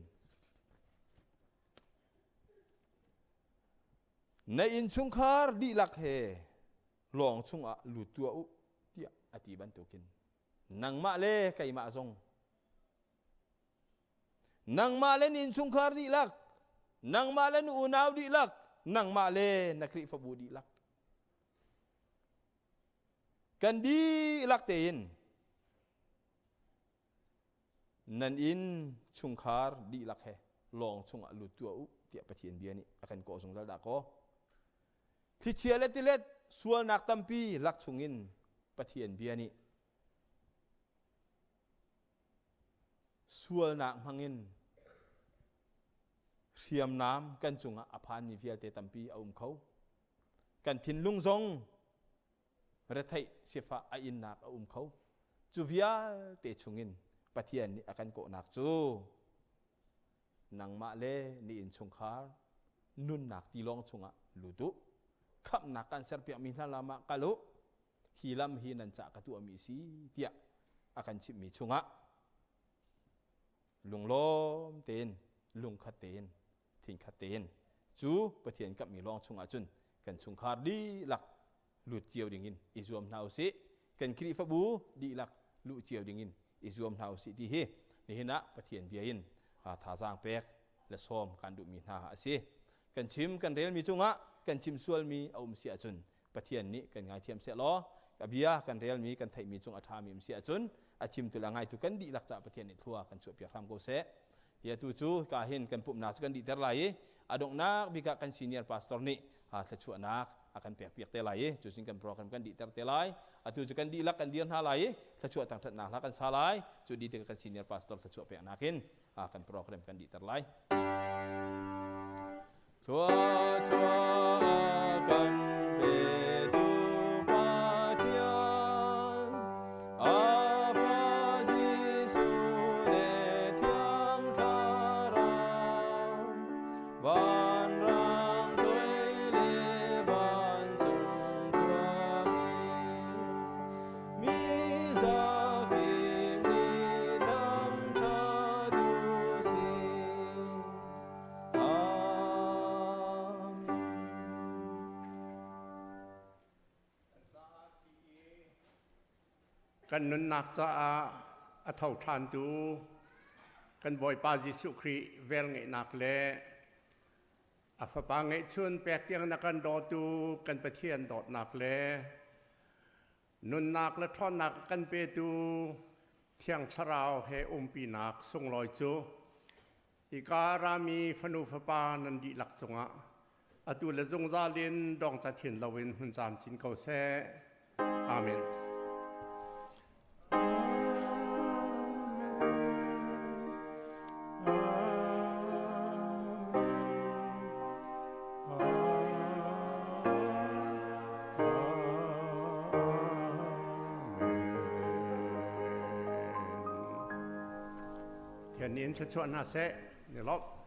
na innchungkhar dihlak he lawng chungah lut tuah u tiah a ti bantukin nangmah le keimah zong nangmah le na innchungkhar dihlak nangmah le na unau dihlak nangmah le na Khrihfabu dihlak kan dihlak tein nan inn chungkhar dihlak he lawng chungah lut tuah u tiah Pathian bia nih a kan kawh zungzal dah kaw. Thlichia le tilet sualnak tampi lak chungin Pathian bia nih sualnak hmangin hriamnam kan cungah a phanmi vialte tampi a um kho. Kan thinlung zong retheih sifah a innak a um kho. Cu vialte chungin Pathian nih a kan kawhnak cu nangmah le ni innchungkhar nunnak tilawng chungah lut u. Khamhnak kan serpiakmi hna lam ah kal u. Hi lam hi nan cah ka tuahmi si tiah a kan chimhmi chungah lunglawm tein lungkhat tein thinkhat tein cu Pathian kamhmi lawng chungah cun kan chungkhar dihlak lut cio dingin i zuam hna usih. Kan Khrihfabu dihlak luh cio dingin i zuam hna usih ti hi nihin ah Pathian bia in thazaang pek le sawm kan duhmi hna a si. Kan chim kan relmi cungah kan chim sualmi a um si ahcun Pathian nih kan ngaithiam seh law a bia kan relmi kan theihmi cung a ṭhami um si ahcun a chimtu le a ngaitu kan dihlak caah Pathian nih thlua kan chuahpiak hram ko seh. Hi atu cu ka hin kan pumhnak cu kan dihter lai i a donghnak bik ah kan senior pastor nih thluachuahnak a kan pekpiak te lai i cucun kan program kan dihter te lai. Atu cu kan dihlak kan dir hna lai i thluachuah thangṭhatnak hla kan sa lai. Cu dih tikah kan senior pastor thluachuah peknak in kan program kan dihter lai. Thluachuah kan petu Pathian, a Fa Jesuh le Thiang Thlarau, vanrang toi le vancung khuami, mi zakip nih thangṭhat u sih. Kan nunnak caah a tho ṭhantu kan Bawipa Jesuh Khrih velngeihnak le a Fapa ngeihchun pek tiang na kan dawtu kan Pathian dawtnak le nunnak le ṭhawnnak kan petu Thiang Thlarau he umpinak sunglawi cu Hika rami fanu fapa nan dihlak cungah atu le zungzal in dongca thin loin hun caam chin ko seh. Amen. Thian in thluachuah hna seh. Ni lawmh.